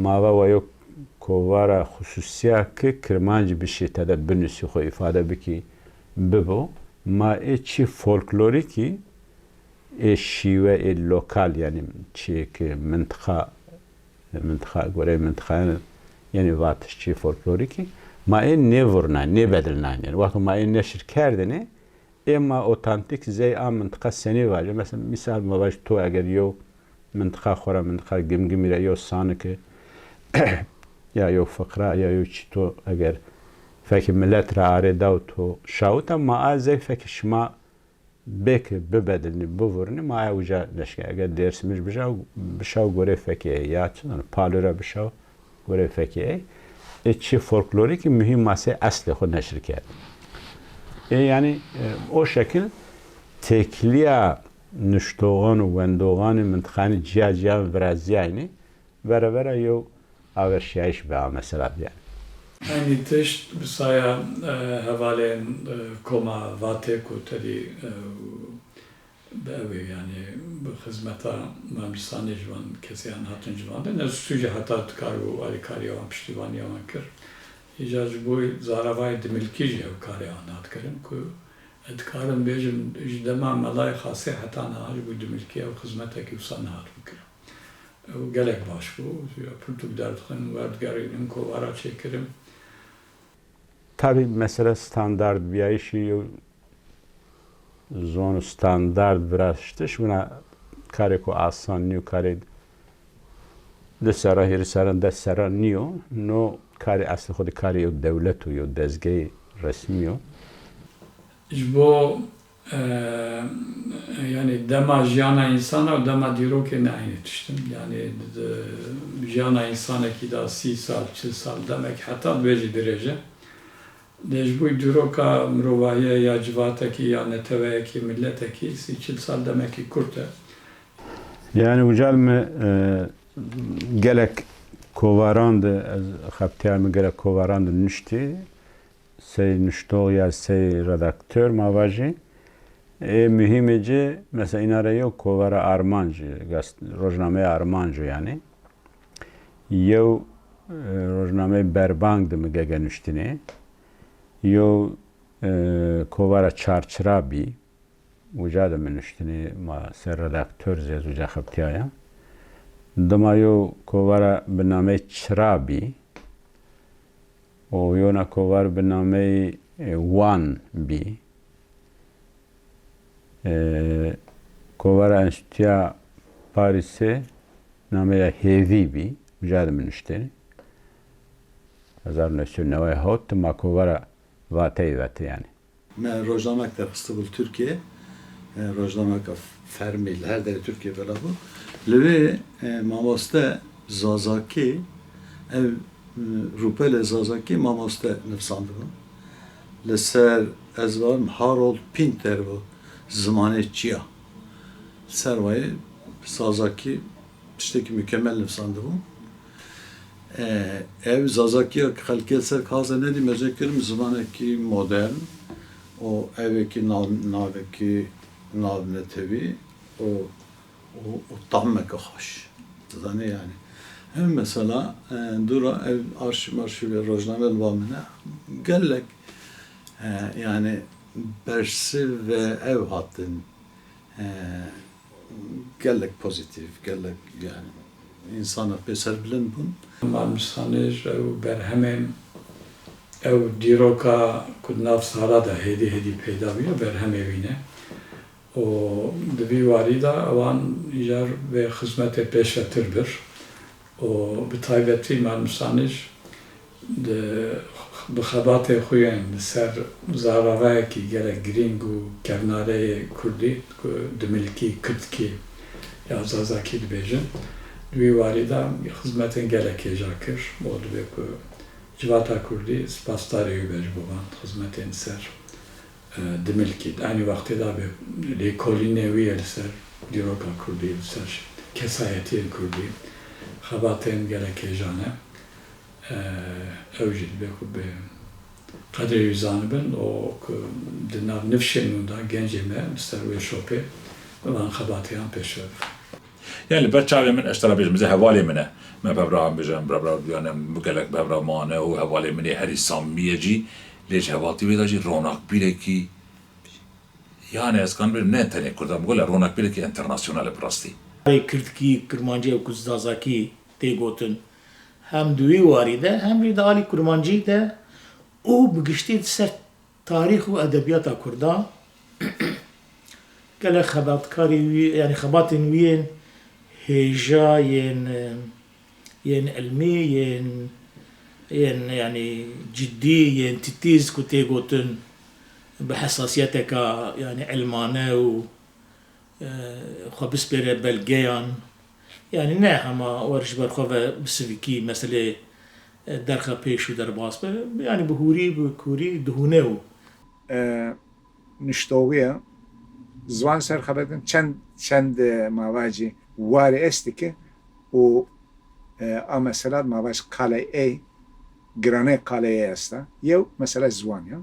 ma va wa yo kovara xusûsîya ki kirmanc bişî tede binusî xwe îfade bikî bibo. Ma ê çî folklorîkî ê şîwe ê lokal, yanî çiyê ki mintiqa, mintiqa, goreyê mintiqayan, yanî vatişçî folklorîkî ma ê nêvurnayn, nêbedilnayn. Yanî wexto ma ê neşir kerdinê, ê ma otantîk zey a mintiqa senî vaje. Mesela mîsal ma vaj to eger yew mintiqa xwe ra, mintiqa Gimgimî ra yew sanike ya yew fiqra ya yew çî to eger fekê milet ra arê da û to şawita ma a zey fekê şima bêke bibedilnî, bivurnî, ma a uca neşke. Eger Dêrsimij bija, bişaw gorê fekê ey ya çi zano, Palû ra bişaw gorê fekê ey. Ê çi folklorîkî muhîm ma sê eslê xwe neşir kerd. Ê yanî, e, o şekil têkiliya nuştoxan û wendoxanê mintiqanê ciya ciya virazîyayînî vere vere yew averşiyayîş be a mesela yanî. Eynî tişt bi saya, e, hevalên, e, koma Vatê ku tedî, e, Bi ew ê, yanî bi xizmeta Mamîsanê ji van kesê an hatin ji van de, ne sûcê heta dikar û alîkariya wan, piştîvaniya wan kir. Îcar ji bo zaravayê Dimilkî jî ew karê an hat kirin ku ez dikarim bêjim ji dema Melayê Xasê heta niha ji bo Dimilkî ew xizmetekî wisa nehat bikirin. Ew gelek baş bû. Pirtûk derdixin, werdigerînin, kovara çêkirin. Tabî mesele standardbiyayîşî yew zon û standard viraştiş wina karê ku asan nîyo, karê du serra, hîrê serran, des serran nîyo. No karê eslê xwe de karê yew dewlet û yew dezgehê resmî yo. Ji bo, e, yanî Dema jiyana însan û dema dîrokê ne eynî tişt in. Yanî di jiyana însanekî de sî sal, çil sal demek heta dibêjî dirêj e. Lê ji bo dîroka mirovahiyê ya civatekî ya neteweyekî, miletekî sî çil sal demekî kurt e. Yani hocam, e, gelek kovaran de, ez xebitiyar me gelek kovaran de niştî, sey niştox ya sey redaktör ma vajî. Ê muhîmê ci, mesela îna re yew kovara Armanc, gaz-, rojnameya Armanc yani. Yew, e, rojnameyê Berbang de mi gege nuştinê. Yew, e, kovara Çarçira bî. Uca de mi nuştinê ma ser redaktör zê ez uca xebitiyaya. Dima yew kovara bi nameyê Çira bî. Û yona kovar bi nameyê, e, Wan bî. E, kovara Enstitûya Parîsê nameya Hêvî bî, uca de min nuştêne. Hezar û neh sed û newey û hewt ma kovara Vateyê vete yani. Me rojnamek derxistibû li Tirkiyê, e, rojnameka fermî li her derê Tirkiyê bela bû. Li wê, e, mamoste Zazakî, ev, e, rûpelê Zazakî mamoste nivsandibû. Li ser, ez barim Harold Pinter bû, zimanê çiya. Li ser wayê Zazakî tiştekî mukemel nivsandibû. E, ev Zazakiya ku xelkê li ser kaze nedî, meze kirim zimanekî modern û evekî nav-, navekî navnetewî û, û, û tahmeke xweş. Dizanî yani. Ev mesela, e, dûra ev arşîv marşîvê rojname li ba min e. Gelek, e, yani bersiv ve ev hatin, e, gelek pozîtîf, gelek yani însana pê serbilind bûn. Mal Misanêj ew berhemên, ew dîroka ku di nav sala de hêdî hêdî peyda bûye, berhemê wî ne. Û di vî warî de ewan îcar vê xizmetê pêşvetir bir. Û bi taybetî Mal Misanêj di, bi xebatê xwe yên li ser zaravayekî gelek girîng û kevnareyê kurdî ku dimilkî, kirdkî ya zazakî dibêjin, di wî warî de xizmetên gelek hêja kir û divê ku civata kurdî spasdarê wî be ji bo van xizmetên li ser e, dimilkît. Aynî wextê de bi lêkolînê wî ye li ser dîroka kurdî, li ser kesayetiyên kurdî, xebatên gelek hêja ne. E, ew jî dibe ku bi qedrê wî zanibin û ku di nav nifşên nû de gencê me li ser wê şopê bi van xebatê yan pêşve bibin. Yani li ber çavê min, ez te re bêjim, ez ê hevalê min e. Me bi hev re, em bêjin, bi hev re, yani, gelek bi hev re mane û hevalê min ê herî samimî ye cî. Lê ji hevaltî wê de jî ronakbîrekî, yani ez kanim bêjim, ne tenê Kurdan, bi gule ronakbîrekî enternasyonal e bi rastî. Kirdkî, Kirmancî û ku Zazakî tê gotin. Hem di wî warî de, hem jî di alî Kurmancî de û bi giştî di ser tarîx û edebiyata Kurda gelek xebatkarê wî, yani xebatên wî yên hêja, yên, yên ilmî, yên, yên yani ciddî, yên titîz ku tê gotin bi hesasiyeteka yani ilmane û e, xwe bispêre belgeyan. Yani ne hema wer ji ber xwe ve bi sivikî meselê, e, derxe pêş û derbas be. Yani bi hûrî, bi kûrî dihûne û. E, niştoxî ye. Ziwan ser xebetin çend, çend, e, mavacî warê est dike û, e, a mesela mavac qaley ey, giranê qaleyê esta. Yew mesela ziwan ya.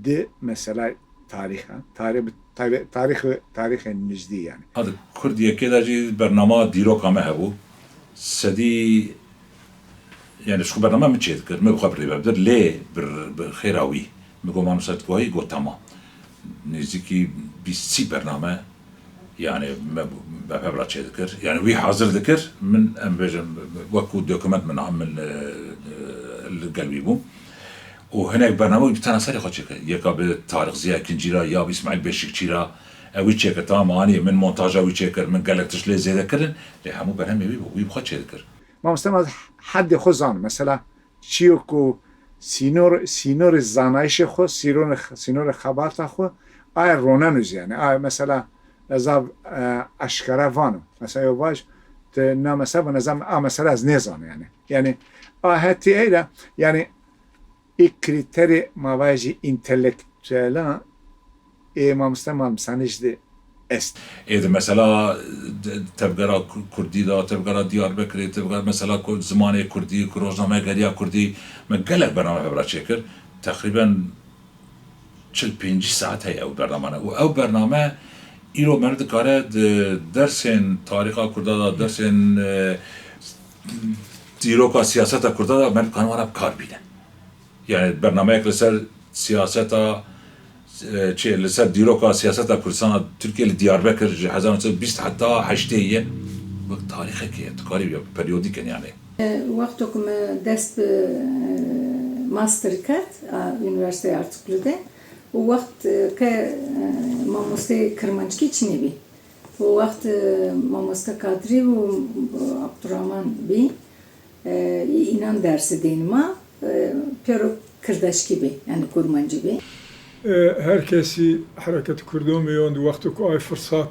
Di mesela tarîx e. Tarîx bi, tabi, tarîx, tarîxên nizdî yani. Hadi Kurd yekê de jî bernama dîroka me hebû. Sedî, yani ji xwe bernama min çêdikir. Min bi xwe bi rê ve bidir. Lê bi, bi xêra wî. Min got, "Mano Sed Guhayî?" Got, "Tamam." Nêzîkî bîst sî bername Yani me, me pevra çêdikir. Yani wî hazir dikir, min, em bêjin, wekî dokument min, min, e, e, li gel wî bû. Û hinek bername wî bi tena serê xwe çêkir. Yeka bi Tarîk Ziya Kincî re, ya bi Îsmaîl Beşîkçî re, ew wî çêkir. Tamam, anî min montaja wî çêkir, min gelek tişt lê zêde kirin, lê hemû berhemê wî bû, wî bi xwe çêdikir. Mamoste, ma heddê xwe zan, mesela, çiyo ku sînor-, sînorê zanayişê xwe, sînorê, sînorê xebata xwe, aya ronen û zî, yani, aya mesela, Nizam, e, eşkere vano. Mesela yo baş, te na mesela bu nizam, a mesela ez nêzano yani. Yani, a hetî eyle, yani, î krîterê ma vajî întelektuelan ê mamoste Malmîsanij de est. Ê de mesela de-, tevgera Ku-, Kurdî de, tevgera Diyarbekirê, tevgera mesela ku zimanê Kurdî, ku rojnamegeriya Kurdî, me gelek bername hevra çêkir. Teqrîben çil pêncî saet heye ew bernamane. Û ew bername îro meriv dikare di dersên tarîxa Kurda de, dersên, e, dîroka siyaseta Kurda de meriv dikare wana bi kar bîne. Yani bernameyek li ser siyaseta, e, çi, li ser dîroka siyaseta Kurdistana Tirkiye li Diyarbekir ji hezar neh sed û bîst heta heştê ye. Wek tarîxekê ye, dikarî bi periyodîk in yani. E, wexto ku me dest bi, e, master kerd a Unîversîteya Artuklu de, û wext, e, ke, e, mamosteyê Kirmanckî çinê bî. Û wext, e, mamoste Kadrî û, e, Abdurrahman bî, e, înan dersê dênî ma, e, pêro Kirdeşkî bî, yani Kurmancî bî. E, her kesî Hereketê Kurdo Miyon di wexto ku ay firsat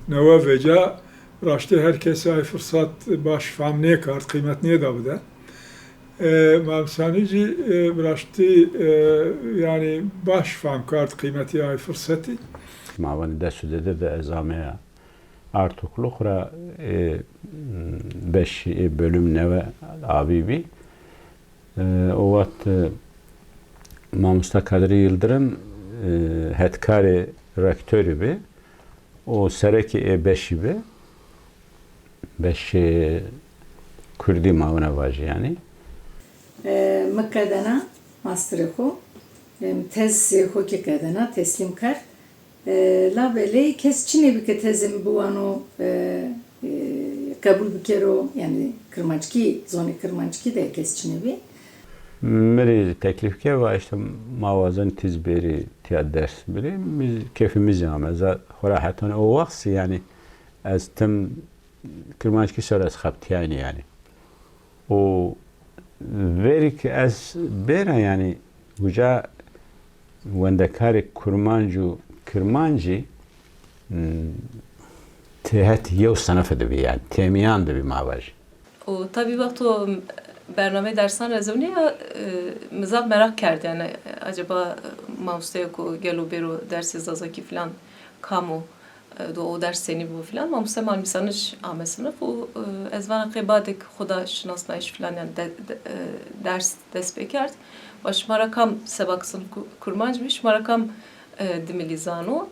newe veca, raştê her kesî ay firsat baş fehm nêkard, qîmet nêda bide. E, Malmîsanij jî, e, bi raştî, e, yani baş fehm kard qîmetî ay firsetî. Mavanê dest û dede de ez ameya Artuklu xwe ra, e, beşî, e, bölüm newe avî bî. E, o wext, e, mamoste Kadrî Yildirim, e, hetkarê rektorî bi û serekê ê beşî bi. Beşê Kurdî ma wina vajî yani. E, mi kedena masterê xwe, e, tezê xwe kî kedena, teslîm kerd. E, labelê kes çinê bike tezê min biwano, e, e, qebûl bikero, yani kirmanckî, zonê kirmanckî de kes çinê bî. Mirî teklîf ke va işte ma wazin tîz bêrî tiya ders birî, kefî min zî ame. Za xwe ra hetanî o wext yani ez tim kirmanckî ser ez xebitiyayne yani. Û verî ki ez bêra, yanî, uca wendekarê kurmanc û kirmancî, hmm, têhet yew sinife dibî, yani, têmiyan dibî ma vajî. Û tabî wexto bernameyê dersan rezewniya, e, min zaf meraq kerd, yani, acaba, e, mamosteya ku gelo bêro dersê zazakî filan kam o? E, do o ders senî bû filan. Mamoste Malmîsanij ame sinif û, e, ez vana qê badek xwe da şinasnayîş filan, yani de, de, e, ders dest pê kerd. Va şima ra kam seba ki sinif ku-, kurmanc bî, şima ra kam, e, dimilî zano?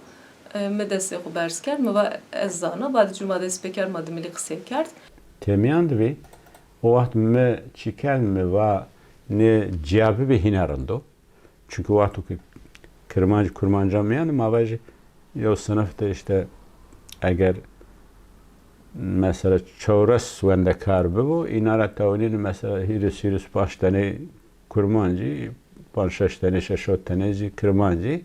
E, mi destê xwe berz kerd, mi va ez zana. Badê cû ma dest pê kerd, ma dimilî qisey kerd. Têmiyan dibî, o wext mi çî kerd, mi va nê ciya bibî hîna rind o. Çunke wexto ku kirmanc, kurmanca miyan de ma vajî yew sinif de işte eger mesela çewres wendekar bibo, înan ra tewnîn mesela hîris, hîris paş tenê kurmancî, panc şeş tenê, şeş hot tenê jî kirmancî.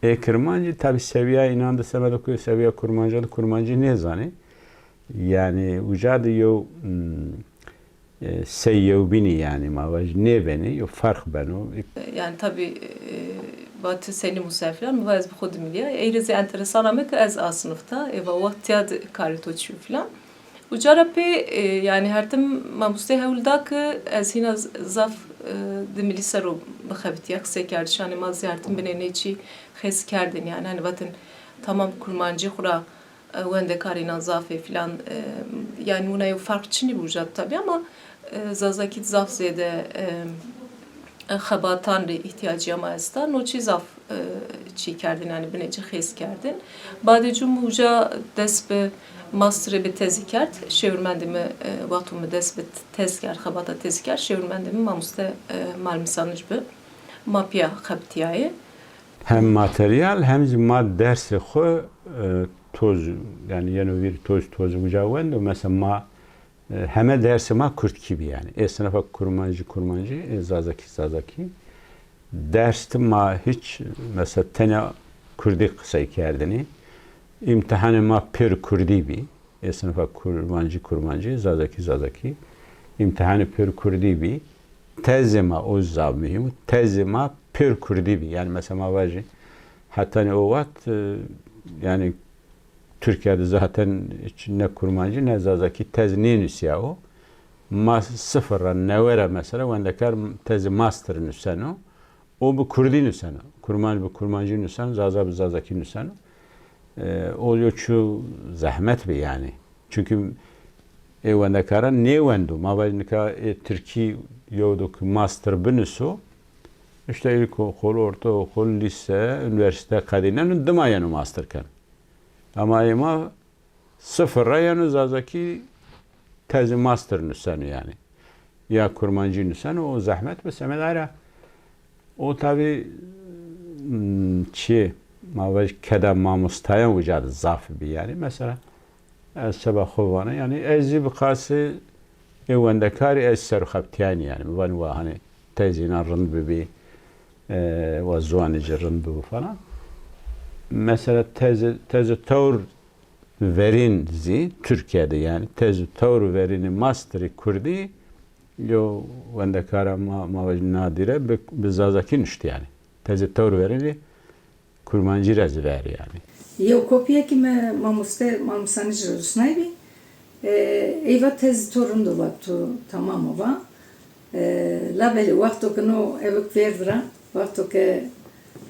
Ê kirmancî tabî seviya înan de semeda ku seviya kurmanca de kurmancî nêzanî. Yani uca de yew, hmm, e, sey yewbînî, yani ma vaj nêbenî, yo ferq beno. Yani tabii, e, va tu senî musafir an, va ez bi xwe dimilîya. Ey rê zî enteresan ame ki ez a sinifta, ê va wext tiya di karê to çû filan. Û cara pê, e, yani her tim mamostê hewl da ki ez hîna z-, zaf, e, dimilî ser o bixebitiya qisey kerdişanê ma zî her tim binê nê çî xêz kerdin, yani hani vatin tamam kurmancî xwe ra e, wendekarîna zafê filan, e, yani wina yew ferq çinî bû jat tabi ama, e, zazakî zaf zêde, e, e, xebatan rê îhtiyacîya ma esta. No çî zaf, e, çî kerdin, yani binê çi xêz kerdin. Badê cû mi uca dest bi masterê bi tezî kerd. Şêwirmendê mi, e, wexto mi dest bi tez kerd, xebata tezî kerd, şêwirmendê mi mamoste, e, Malmîsanij bi. Ma piya xebitiyayê. Hem materyal hem jî ma dersê xwe, e, toz, yani yeno vîr toz, toz uca wendo. Mesela ma, e, heme dersê ma kurdkî bî yani. Ê sinifa kurmancî, kurmancî, ê zazakî, zazakî. Ders de ma hiç, mesela tenya kurdî qisey kerdinî. Îmtihanê ma pêr kurdî bî. Ê sinifa kurmancî, kurmancî, zazakî, zazakî. Îmtihanê pêr kurdî bî. Tezê ma, o zaf muhîm û, tezê ma pêr kurdî bî. Yani mesela ma vajî, hetanî o wext, e, yani Tirkiye de zaten hiç ne kurmancî ne zazakî tez nênûsiya û ma sifir re newe re mesela wendekar tezî master nûseno û bi kurdî nûseno. Kurmanc bi kurmancî nûseno, zaza bi zazakî nûseno. E, o yo çu zehmet bi yani. Çünkü ê wendekaran nêwendo. Ma vaj nika ê tirkî yo do ki master binûso, işte ilkokul, ortaokul, lise, üniversite qedînen dima yeno master ken. Ama ê ma sifir re yeno zazakî tezî master nûseno yani. Ya kurmancî nûseno, o zehmet bi semedara. O tabi, hmm, çi, ma vaj keda mamostayan uca de zaf bi yani. Mesela, ez seba xwe vana, yani ez jî bi qasî ê wendekarî ez ser xwe bi tiyanî yani. Mi van wa hani tezîna rind bibî, e, wa ziwanî jî rind bibî falan. Mesela tezî, tezî tewr verîn zî Tirkiye de yani tezî tewr verînî masterî kurdî yo wendekara ma, ma vaj Nadîre bi, bi zazakî nuşt yani. Tezî tewr verînî kurmancî re zî ver yani. Yew kopyekî me mamoste, mamostanî ji re rusnayî bî. E, eyva tez to rind o, va to tamam o va. E, labelê wexto ke no evik vêrd ra, wexto ke,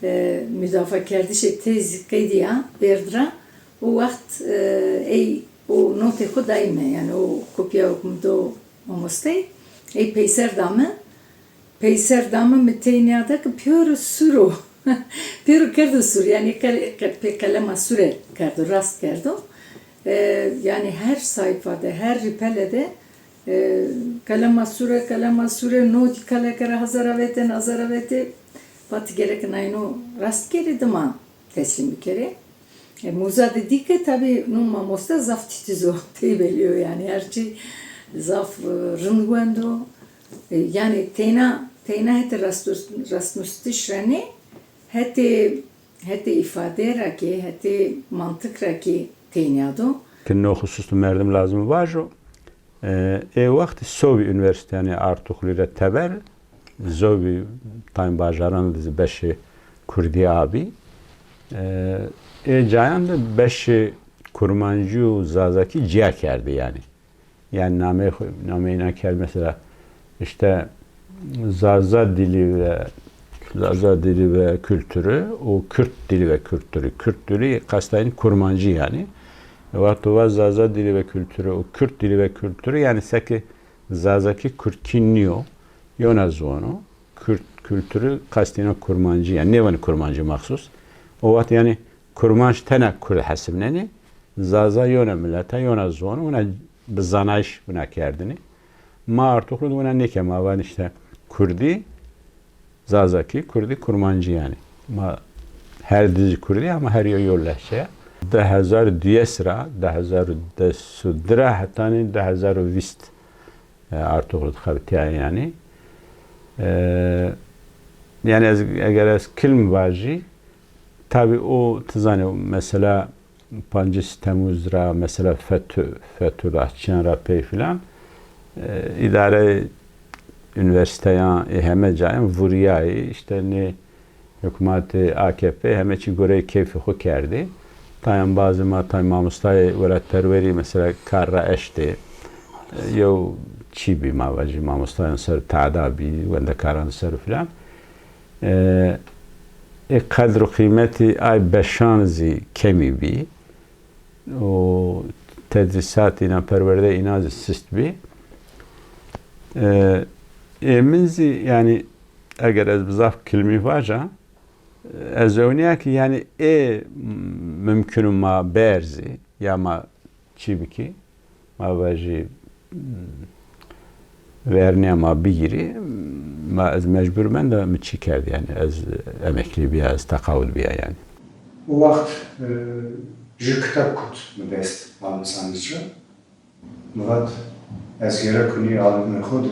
e, mudafakerdişê tezî qeydiya vêrd ra, o wext, e, ey o notê xwe dayî me, yani o kopya wek min do mamosteyê, ey peyser da me. Peyser da min, min tênîya de ki pêro sûr o. Pêro kerdo sûr, yani qe-, qe-, pê qelema sûr e kerdo, rast kerdo. E, yani her sayfa de, her rîpele de, e, qelema sûr e, qelema sûr e, notî kaleke re hazir avête, nazir avête. Vat gerek nayno rast kerê dima teslîm bikerê. E, muza de dî ke tabî no mamoste zaf tîtiz o, tey belî yo yani, her çî zaf, e, rind wendo. E, yani teyna, teyna hetê rastnus-, rastnûstiş re nê, hetê, hetê îfade re kî, hetê mantiq re kî teyniya do. Ki no xusus merdim lazim vajo. E, ê wextî sovî unîversîteyanê Artuxlî re teber, zovî tayên bajaran de zî beşê kurdî abî. E, ê cayan de beşê kurmancî û zazakî ciya kerdî yani. Yani nameyê xwe, nameyê înan kerd mesela işte Zaza dili ve, Zaza dili ve kültürü û Kürt dili ve kültürü. Kürt dili qestayîn kurmancî yani. Wexto va Zaza dili ve kültürü û Kürt dili ve kültürü yani seki zazakî kurdkî nîyo, yona ziwan o. Kürt kültürü qestîna kurmancî yani nêvanî kurmancî mexsus. O wext yani kurmanc tena kurd hesibnenî. Zaza yona mileta, yona ziwan o, wina bi zanayîş wina kerdinî. Ma Artuxlu de wina nêke, ma van işte kurdî, zazakî, kurdî, kurmancî yani. Ma her di zî kurdî ama her yo yo lehçe ye. Di hezar û duyes ra, di hezar û des û di ra hetanî di hezar û vîst, e, Artuxlu dixebitiya yani. E, yani ez, eger ez kilm vajî, tabî o, tu zanî, mesela pancês Temmuz ra, mesela FETÖ, Fethullah Çiyan ra pey filan, e, îdare unîversîteyan ê heme cayan vuriyayî, işte nê hikûmetê A K P heme çî goreyê keyfê xwe kerdî. Tayên bazê ma, tayên mamostayê welatperwerî mesela kar ra eştê. E, yew çî bî, ma vajî mamostayan ser tada bî, wendekaran ser filan. E, ê qedr û qîmetî ay beşan zî kemî bî. Û tedrîsatî înan, perwerdeyê înan zî sist bî. E, ê min zî, yanî, eger ez bi zaf kilmî vaja, ez ewniya ki, yanî, ê mimkun û ma berzî, ya ma çî bikî, ma vajî, verniya ma bigirî, ma ez mecbûr ben de min çi kerd, yanî ez emeklî biya, ez teqawul biya yanî. O wext, e, ji kitab kut min dest Almîsanî re. Min vat, ez gerek hûnî albûmê xwe de,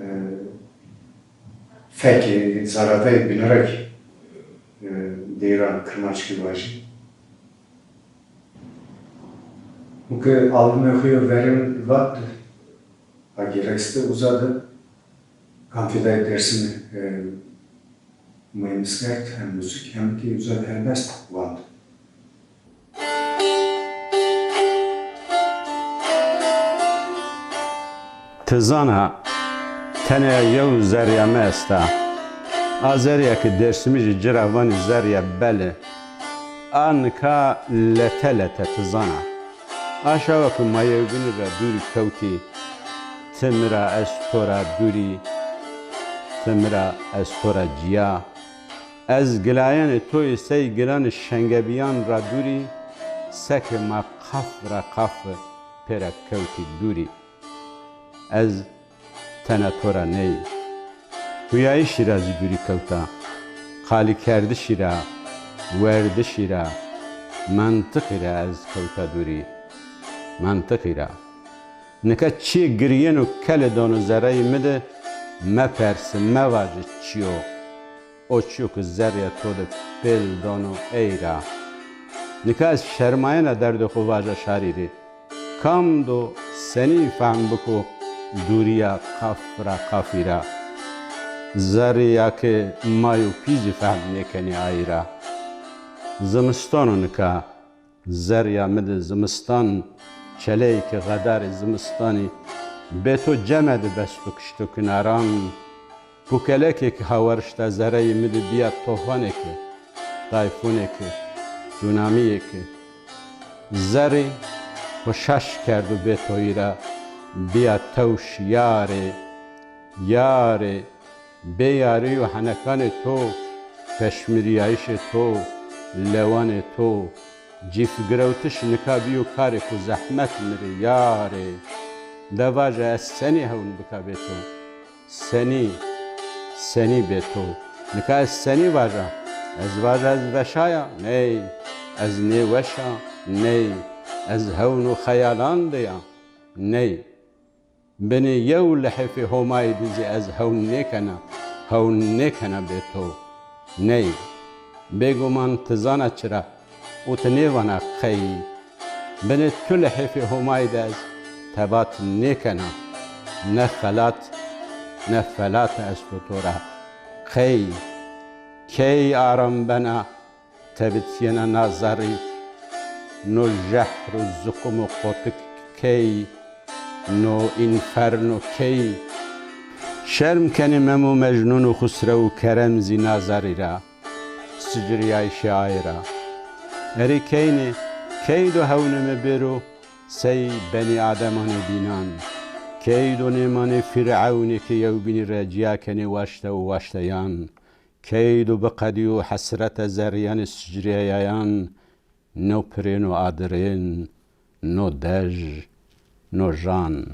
e, fekê, zaraveyê binerekî, e, deyran kirmanckî vajî. Û ke albûmê xwe yo verên vat, a gerek site uza de, Amfîdayê Dêrsimê, e, mêmiskert, hem muzîk, hem kî uza de helbest wand. Ti zana, teneya yew zerrîya me esta. A zerrîya ki Dêrsimî jî ci ra vanî zerrîya bel e. A nika lete lete ti zana. A şawa ki ma yewbînî ra dûrî kewtî, ti mi ra ez to ra dûrî, ti mi ra ez to ra ciya. Ez gilayanê to yê sey gilanê şengebiyan ra dûrî, seke ma qaf ra qaf pê ra kewtî dûrî. Ez tena to ra ney. Huyayişî ra zî dûrî kewta. Qalîkerdişî ra, werdişî ra, mentiqî ra ez kewta dûrî. Mentiqî ra. Nika çiyê giriyeno kelê dano zereyê mi de, meperse, mevaje çi yo. O çiyo ku zerrîya to de pêl dano ey ra. Nika ez şermayena derdê xo vaja şarî rê. Kam do senî fehm biko dûrîya qaf ra qafî ra. Zerrîya ke may û pî zî fehm nêkenî ayî ra. Zimistano nika. Zerrîya mi di zimistan, çeleyê ki xedarê zimistanî bê to ceme di besto kişto kinaran. Pukelekê ki hawerişta zereyê mi di biya tofanê ki, tayfonê ki, tsunamiyê ki. Zerrî xwe şaş kerdo bê toyî ra, biya tewş yarê, yarê. Bê yarî û henekanê to, peşmiriyayişê to, lewanê to, cîfgirewtiş nika bîyo karê ku zehmet mi rê yarê. De vaje ez senî hewn bika bê to? Senî, senî bê to? Nika ez senî vaja? Ez vaja ez veşaya? Ney. Ez nêweşa? Ney. Ez hewn û xeyalan de ya? Ney. Binê yew lihêfê Homayî de zî ez hewn nêkena, hewn nêkena bê to. Ney, bêguman ti zana çira û ti nêvana qey. Binê tu lihêfê Homayî de ez tebat nêkena. Ne xelat, ne felat esto to ra. Qey, key aram bena, tebitiyena na zerrî, no jehr û ziqum û qotik key, no înferno key. Şerm kenê Mem û Mecnûn û Xusrew û Kerem zî na zerrî ra, siciriyayişê ayê ra. Erê keynê, key do hewnê me bêro sey benî ademanê dînan? Key do nêmanê Fîrewnê ke yewbînî re ciya kenê waşte û waşteyan? Key do biqedîyo hesrete zerrîyanê sicrêyayan, no pirên û adirên, no dej, no jan.